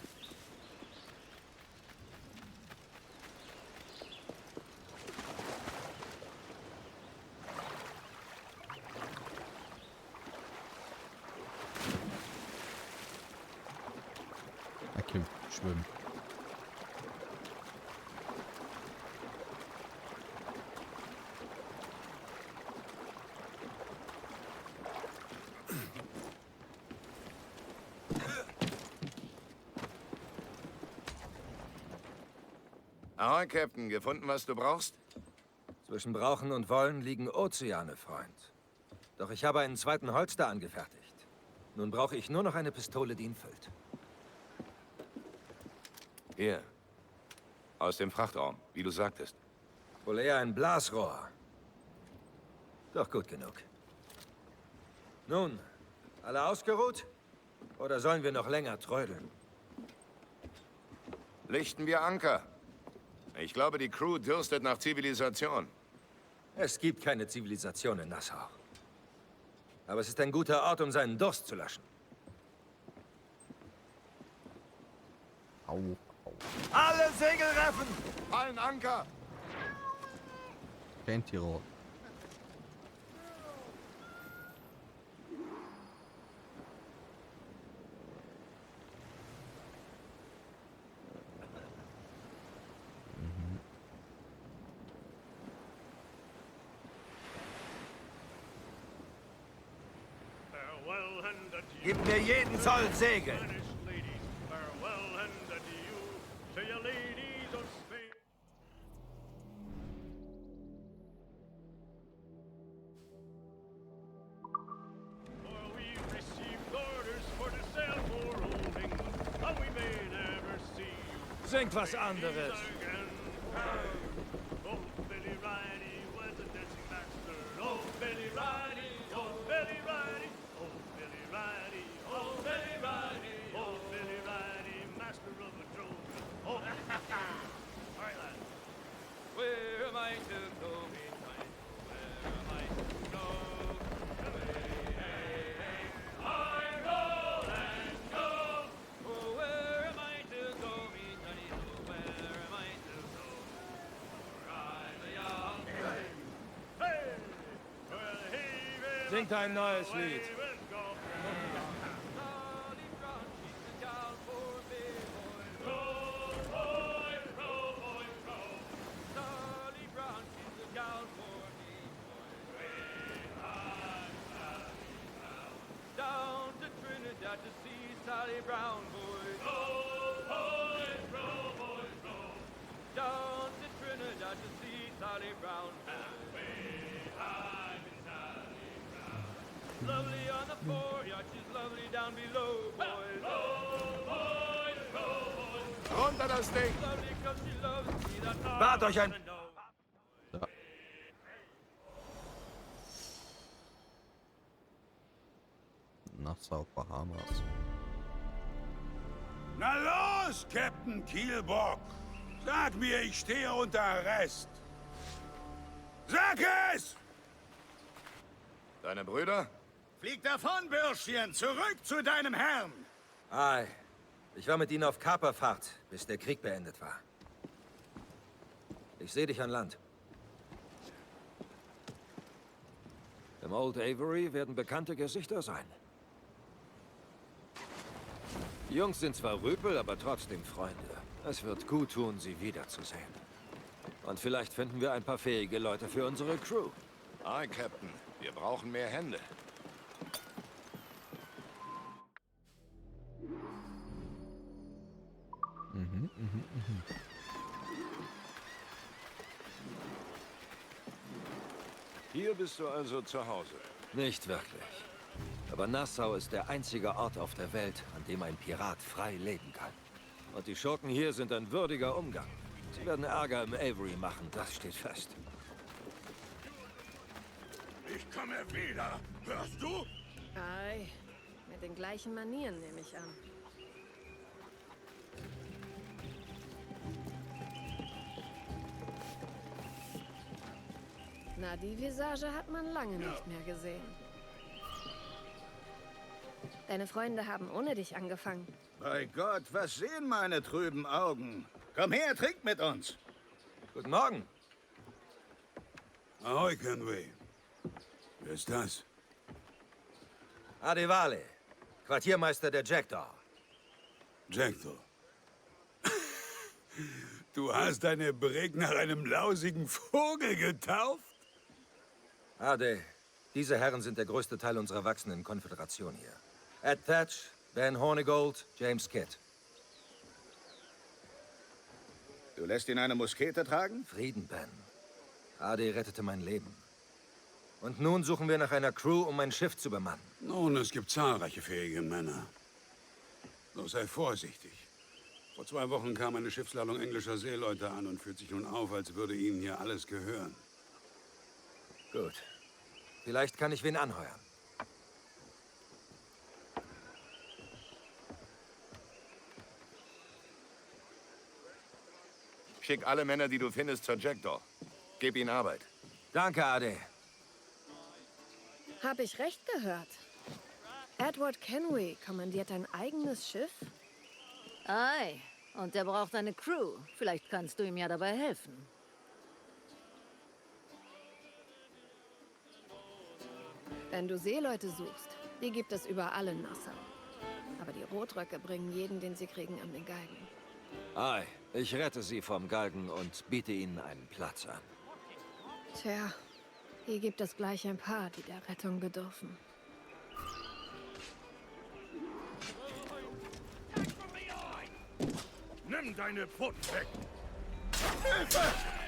Okay, schwimmen. Ahoi, Captain. Gefunden, was du brauchst? Zwischen Brauchen und Wollen liegen Ozeane, Freund. Doch ich habe einen zweiten Holster angefertigt. Nun brauche ich nur noch eine Pistole, die ihn füllt. Hier. Aus dem Frachtraum, wie du sagtest. Wohl eher ein Blasrohr. Doch gut genug. Nun, alle ausgeruht? Oder sollen wir noch länger trödeln? Lichten wir Anker. Ich glaube, die Crew dürstet nach Zivilisation. Es gibt keine Zivilisation in Nassau. Aber es ist ein guter Ort, um seinen Durst zu löschen. Au, au. Alle Segel reffen! Allen Anker! Kein Tirol. Gib mir jeden Zoll Segel. Singt was anderes. Singt ein neues Lied. Down to Trinidad to see Sally Brown, boys. Row, boys, row, boys, row. Down to Trinidad to see Sally Brown, boys. Lovely on the foreyard, she's lovely down below, boys. Row, boys, row, boys. Runter das Ding! Lovely 'cause she loves me, that's all Wart euch ein... I know. Da. Nassau, Bahamas. Na los, Captain Kielbock! Sag mir, ich stehe unter Arrest! Sag es! Deine Brüder? Flieg davon, Bürschchen! Zurück zu deinem Herrn! Ei, ich war mit ihnen auf Kaperfahrt, bis der Krieg beendet war. Ich sehe dich an Land. Im Old Avery werden bekannte Gesichter sein. Die Jungs sind zwar Rüpel, aber trotzdem Freunde. Es wird gut tun, sie wiederzusehen. Und vielleicht finden wir ein paar fähige Leute für unsere Crew. Aye, Captain. Wir brauchen mehr Hände. Hier bist du also zu Hause. Nicht wirklich. Aber Nassau ist der einzige Ort auf der Welt, an dem ein Pirat frei leben kann. Und die Schurken hier sind ein würdiger Umgang. Sie werden Ärger im Avery machen, das steht fest. Ich komme wieder. Hörst du? Ei, mit den gleichen Manieren nehme ich an. Na, die Visage hat man lange nicht mehr gesehen. Deine Freunde haben ohne dich angefangen. Bei Gott, was sehen meine trüben Augen? Komm her, trink mit uns. Guten Morgen. Ahoi, Kenway. Wer ist das? Adewale, Quartiermeister der Jackdaw. Jackdaw. Du hast deine Brigg nach einem lausigen Vogel getauft? Ade, diese Herren sind der größte Teil unserer wachsenden Konföderation hier. Ed Thatch, Ben Hornigold, James Kidd. Du lässt ihn eine Muskete tragen? Frieden, Ben. Ade rettete mein Leben. Und nun suchen wir nach einer Crew, um mein Schiff zu bemannen. Nun, es gibt zahlreiche fähige Männer. Doch sei vorsichtig. Vor 2 Wochen kam eine Schiffsladung englischer Seeleute an und führt sich nun auf, als würde ihnen hier alles gehören. Gut. Vielleicht kann ich wen anheuern. Schick alle Männer, die du findest, zur Jackdaw. Gib ihnen Arbeit. Danke, Ade. Hab ich recht gehört? Edward Kenway kommandiert ein eigenes Schiff? Ei, und er braucht eine Crew. Vielleicht kannst du ihm ja dabei helfen. Wenn du Seeleute suchst, die gibt es überall in Nassau. Aber die Rotröcke bringen jeden, den sie kriegen, an den Galgen. Ei, ich rette sie vom Galgen und biete ihnen einen Platz an. Tja, hier gibt es gleich ein paar, die der Rettung bedürfen. Nimm deine Pfoten weg! Hilfe!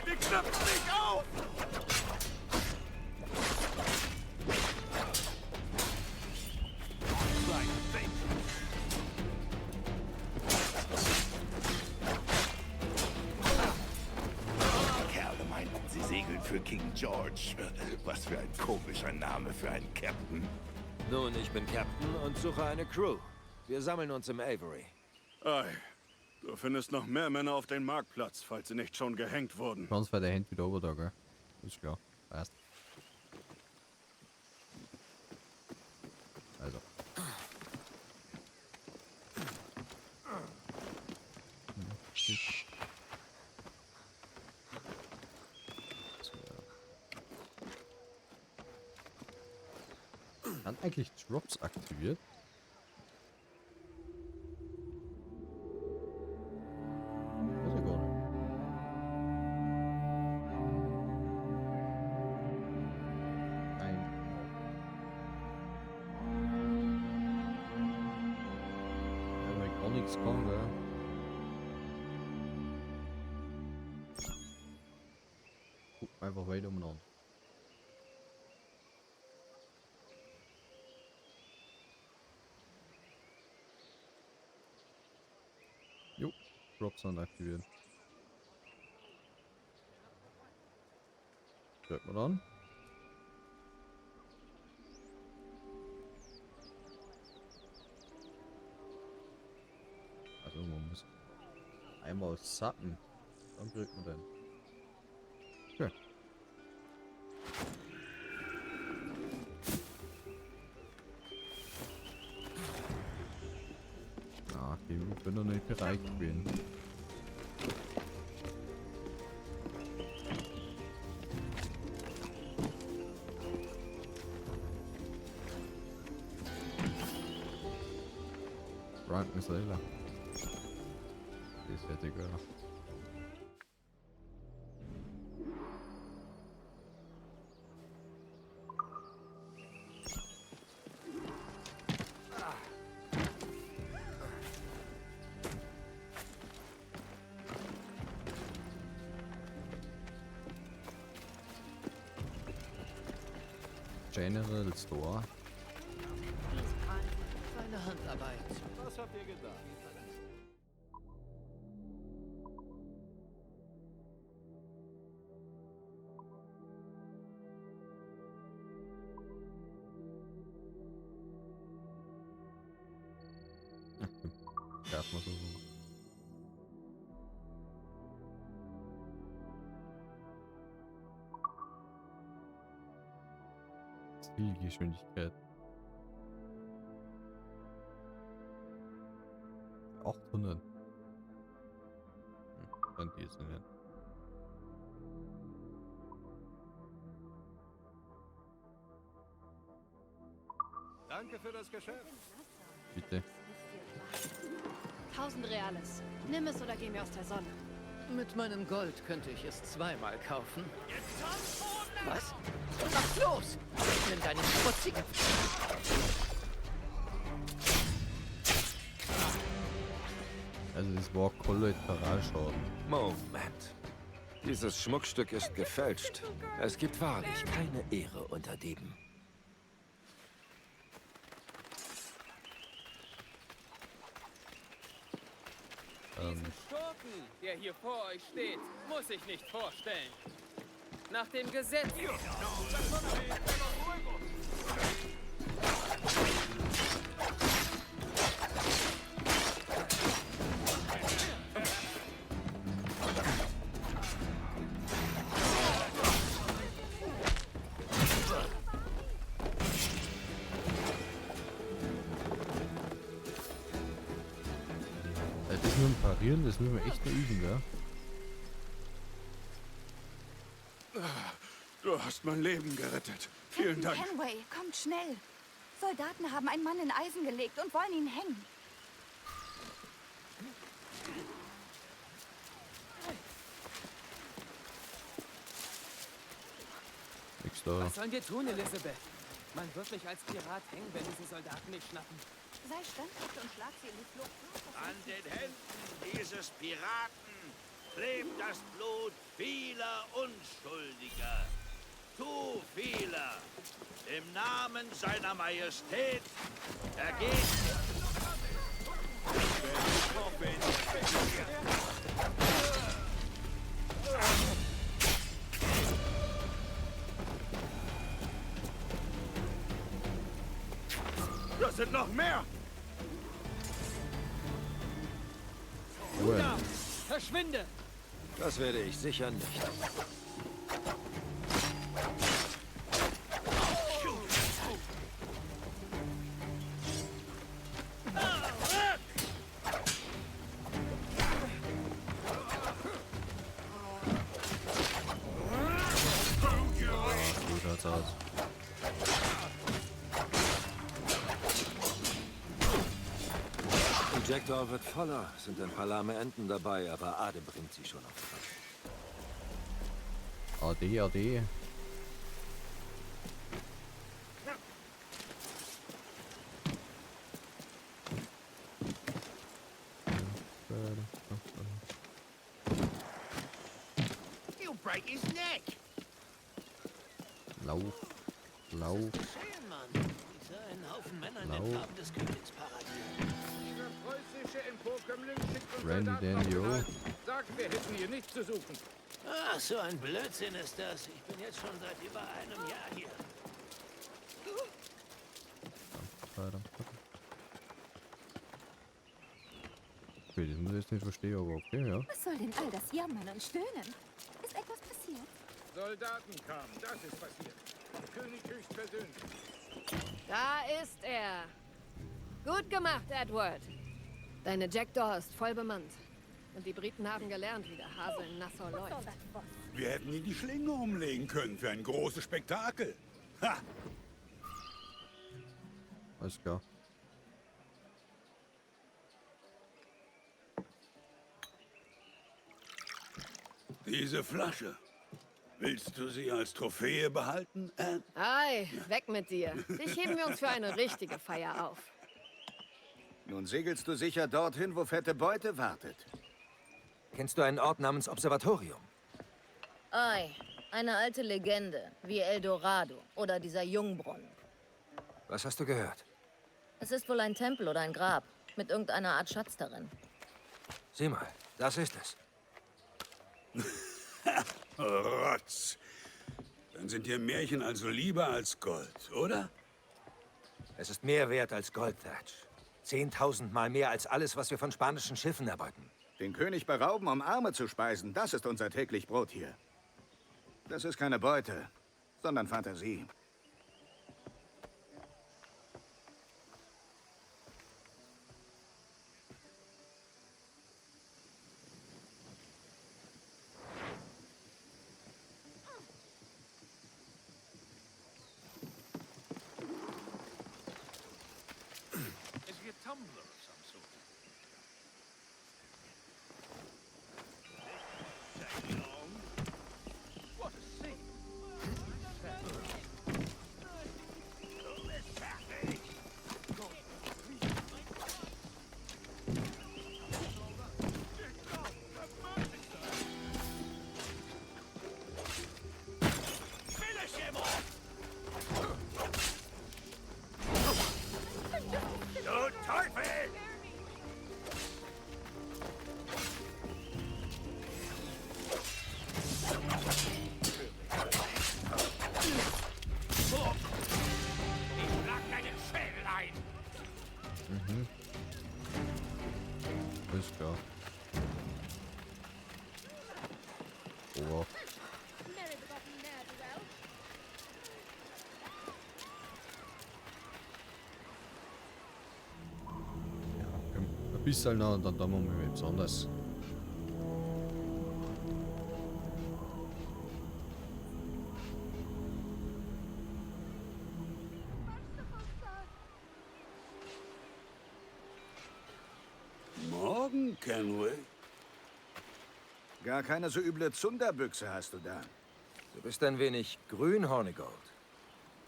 Die knüpfen mich auf! Die Kerle meinten, sie segeln für King George. Was für ein komischer Name für einen Captain. Nun, ich bin Captain und suche eine Crew. Wir sammeln uns im Avery. Ei, du findest noch mehr Männer auf dem Marktplatz, falls sie nicht schon gehängt wurden. Ganz bei der Hand wieder oben da, gell? Ist klar. Passt. Also. Sind eigentlich Drops aktiviert? Weiß ich gar nicht. Nein. Ja, weil gar nichts kann, gell? Guck einfach weiter umeinander. Jo, Drops sind aktiviert. Hört man dann. Also man muss einmal sappen, dann kriegt man den. Okay. Ah, ich bin noch nicht bereit gewesen. Drunken Sailor. Das hätte ich gerne. General Store. Feine Handarbeit. Was habt ihr gedacht? Darf man so. Zielgeschwindigkeit. 800. Dann die jetzt nicht. Danke für das Geschäft. Bitte. 1000 Reales. Nimm es oder geh mir aus der Sonne. Mit meinem Gold könnte ich es zweimal kaufen. Was? Mach los! Nimm deine schmutzige... Also das war Kollateralschaden. Moment. Dieses Schmuckstück ist gefälscht. Es gibt wahrlich keine Ehre unter Dieben. Diesen Schurken, der hier vor euch steht, muss ich nicht vorstellen. Nach dem Gesetz... Das mit dem Parieren, das müssen wir echt nur üben, gell? Du hast mein Leben gerettet. Vielen Dank. Kenway, kommt schnell. Soldaten haben einen Mann in Eisen gelegt und wollen ihn hängen. Nix da. Was sollen wir tun, Elizabeth? Man wird mich als Pirat hängen, wenn diese Soldaten mich schnappen. Sei standhaft und schlag sie in die Flucht. An den Händen dieses Piraten klebt das Blut vieler Unschuldiger. Zu vieler. Im Namen seiner Majestät ergeht... Das sind noch mehr! Da! Verschwinde! Das werde ich sicher nicht. So schaut's aus. Die Jackdaw wird voller, sind ein paar lahme Enten dabei, aber Ade bringt sie schon auf Trab. Ade, ade. He'll break his neck! Lauf, lauf. Schön, Mann. Ich sah einen Haufen Männer in den Lauf. Farben des Königs paradieren. Dieser preußische Emporkömmling schickt uns Randy Soldaten auf den Daniel. Hals. Sagt, wir hätten hier nichts zu suchen. Ach, so ein Blödsinn ist das. Ich bin jetzt schon seit über einem Jahr hier. Okay, das muss ich jetzt nicht verstehen, aber okay, ja. Was soll denn all das Jammern und Stöhnen? Ist etwas passiert? Soldaten kamen, das ist passiert. Vom König höchstpersönlich. Da ist er. Gut gemacht, Edward. Deine Jackdaw ist voll bemannt. Und die Briten haben gelernt, wie der Hase in Nassau läuft. Wir hätten ihn die Schlinge umlegen können für ein großes Spektakel. Ha! Alles klar. Diese Flasche. Willst du sie als Trophäe behalten, Anne? Ei, weg mit dir. Dich heben wir uns für eine richtige Feier auf. Nun segelst du sicher dorthin, wo fette Beute wartet. Kennst du einen Ort namens Observatorium? Ei, eine alte Legende, wie El Dorado oder dieser Jungbrunnen. Was hast du gehört? Es ist wohl ein Tempel oder ein Grab mit irgendeiner Art Schatz darin. Sieh mal, das ist es. Rotz. Dann sind dir Märchen also lieber als Gold, oder? Es ist mehr wert als Gold, Thatch. 10.000 Mal mehr als alles, was wir von spanischen Schiffen erbeuten. Den König berauben, um Arme zu speisen, das ist unser täglich Brot hier. Das ist keine Beute, sondern Fantasie. Is he a tumbler of some sort? What a scene! Finish him off! Du Teufel! Ich schlag deinen Schädel ein! Alles klar. Oh. Ja, komm, ein bisschen noch und dann tun wir mal besonders. Morgen, Kenway. Gar keine so üble Zunderbüchse hast du da. Du bist ein wenig grün, Hornigold.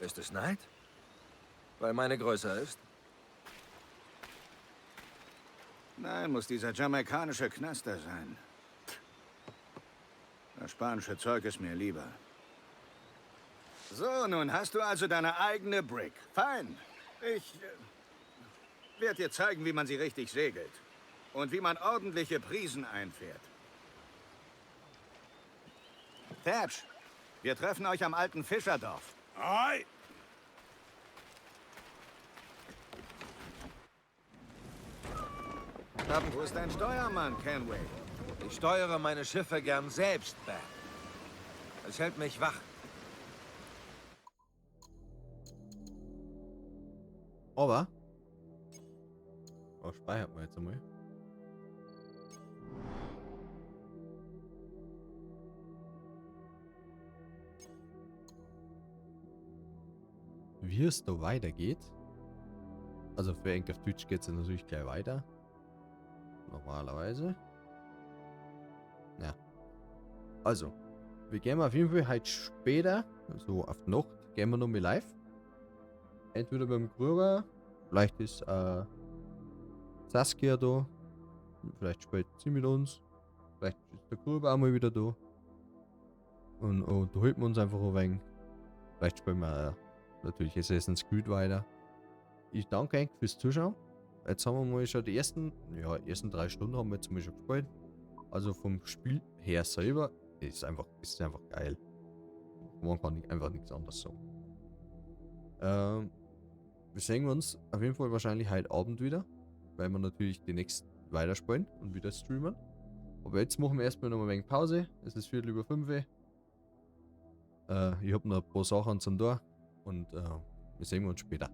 Ist es Neid? Weil meine größer ist? Nein, muss dieser jamaikanische Knaster sein. Das spanische Zeug ist mir lieber. So, nun hast du also deine eigene Brick. Fein. Ich werde dir zeigen, wie man sie richtig segelt. Und wie man ordentliche Prisen einfährt. Thatch, wir treffen euch am alten Fischerdorf. Ei! Wo ist dein Steuermann, Kenway? Ich steuere meine Schiffe gern selbst, Ben. Es hält mich wach. Aber. Oh, speichert man jetzt einmal. Wie es da weitergeht. Also für Enk auf Twitch geht es natürlich gleich weiter. Normalerweise. Ja. Also, wir gehen auf jeden Fall heute später, so auf die Nacht, gehen wir nochmal live. Entweder beim Krüger, vielleicht ist Saskia da, vielleicht spielt sie mit uns, vielleicht ist der Gruber auch mal wieder da. Und unterhalten wir uns einfach ein wenig. Vielleicht spielen wir natürlich Assassin's Creed weiter. Ich danke euch fürs Zuschauen. Jetzt haben wir mal schon die ersten 3 Stunden haben wir jetzt mal schon gespielt. Also vom Spiel her selber ist einfach geil. Man kann einfach nichts anderes sagen. Wir sehen uns auf jeden Fall wahrscheinlich heute Abend wieder, weil wir natürlich die nächsten weiterspielen und wieder streamen. Aber jetzt machen wir erstmal noch ein wenig Pause. Es ist 5:15. Ich hab noch ein paar Sachen zum Tor und wir sehen uns später.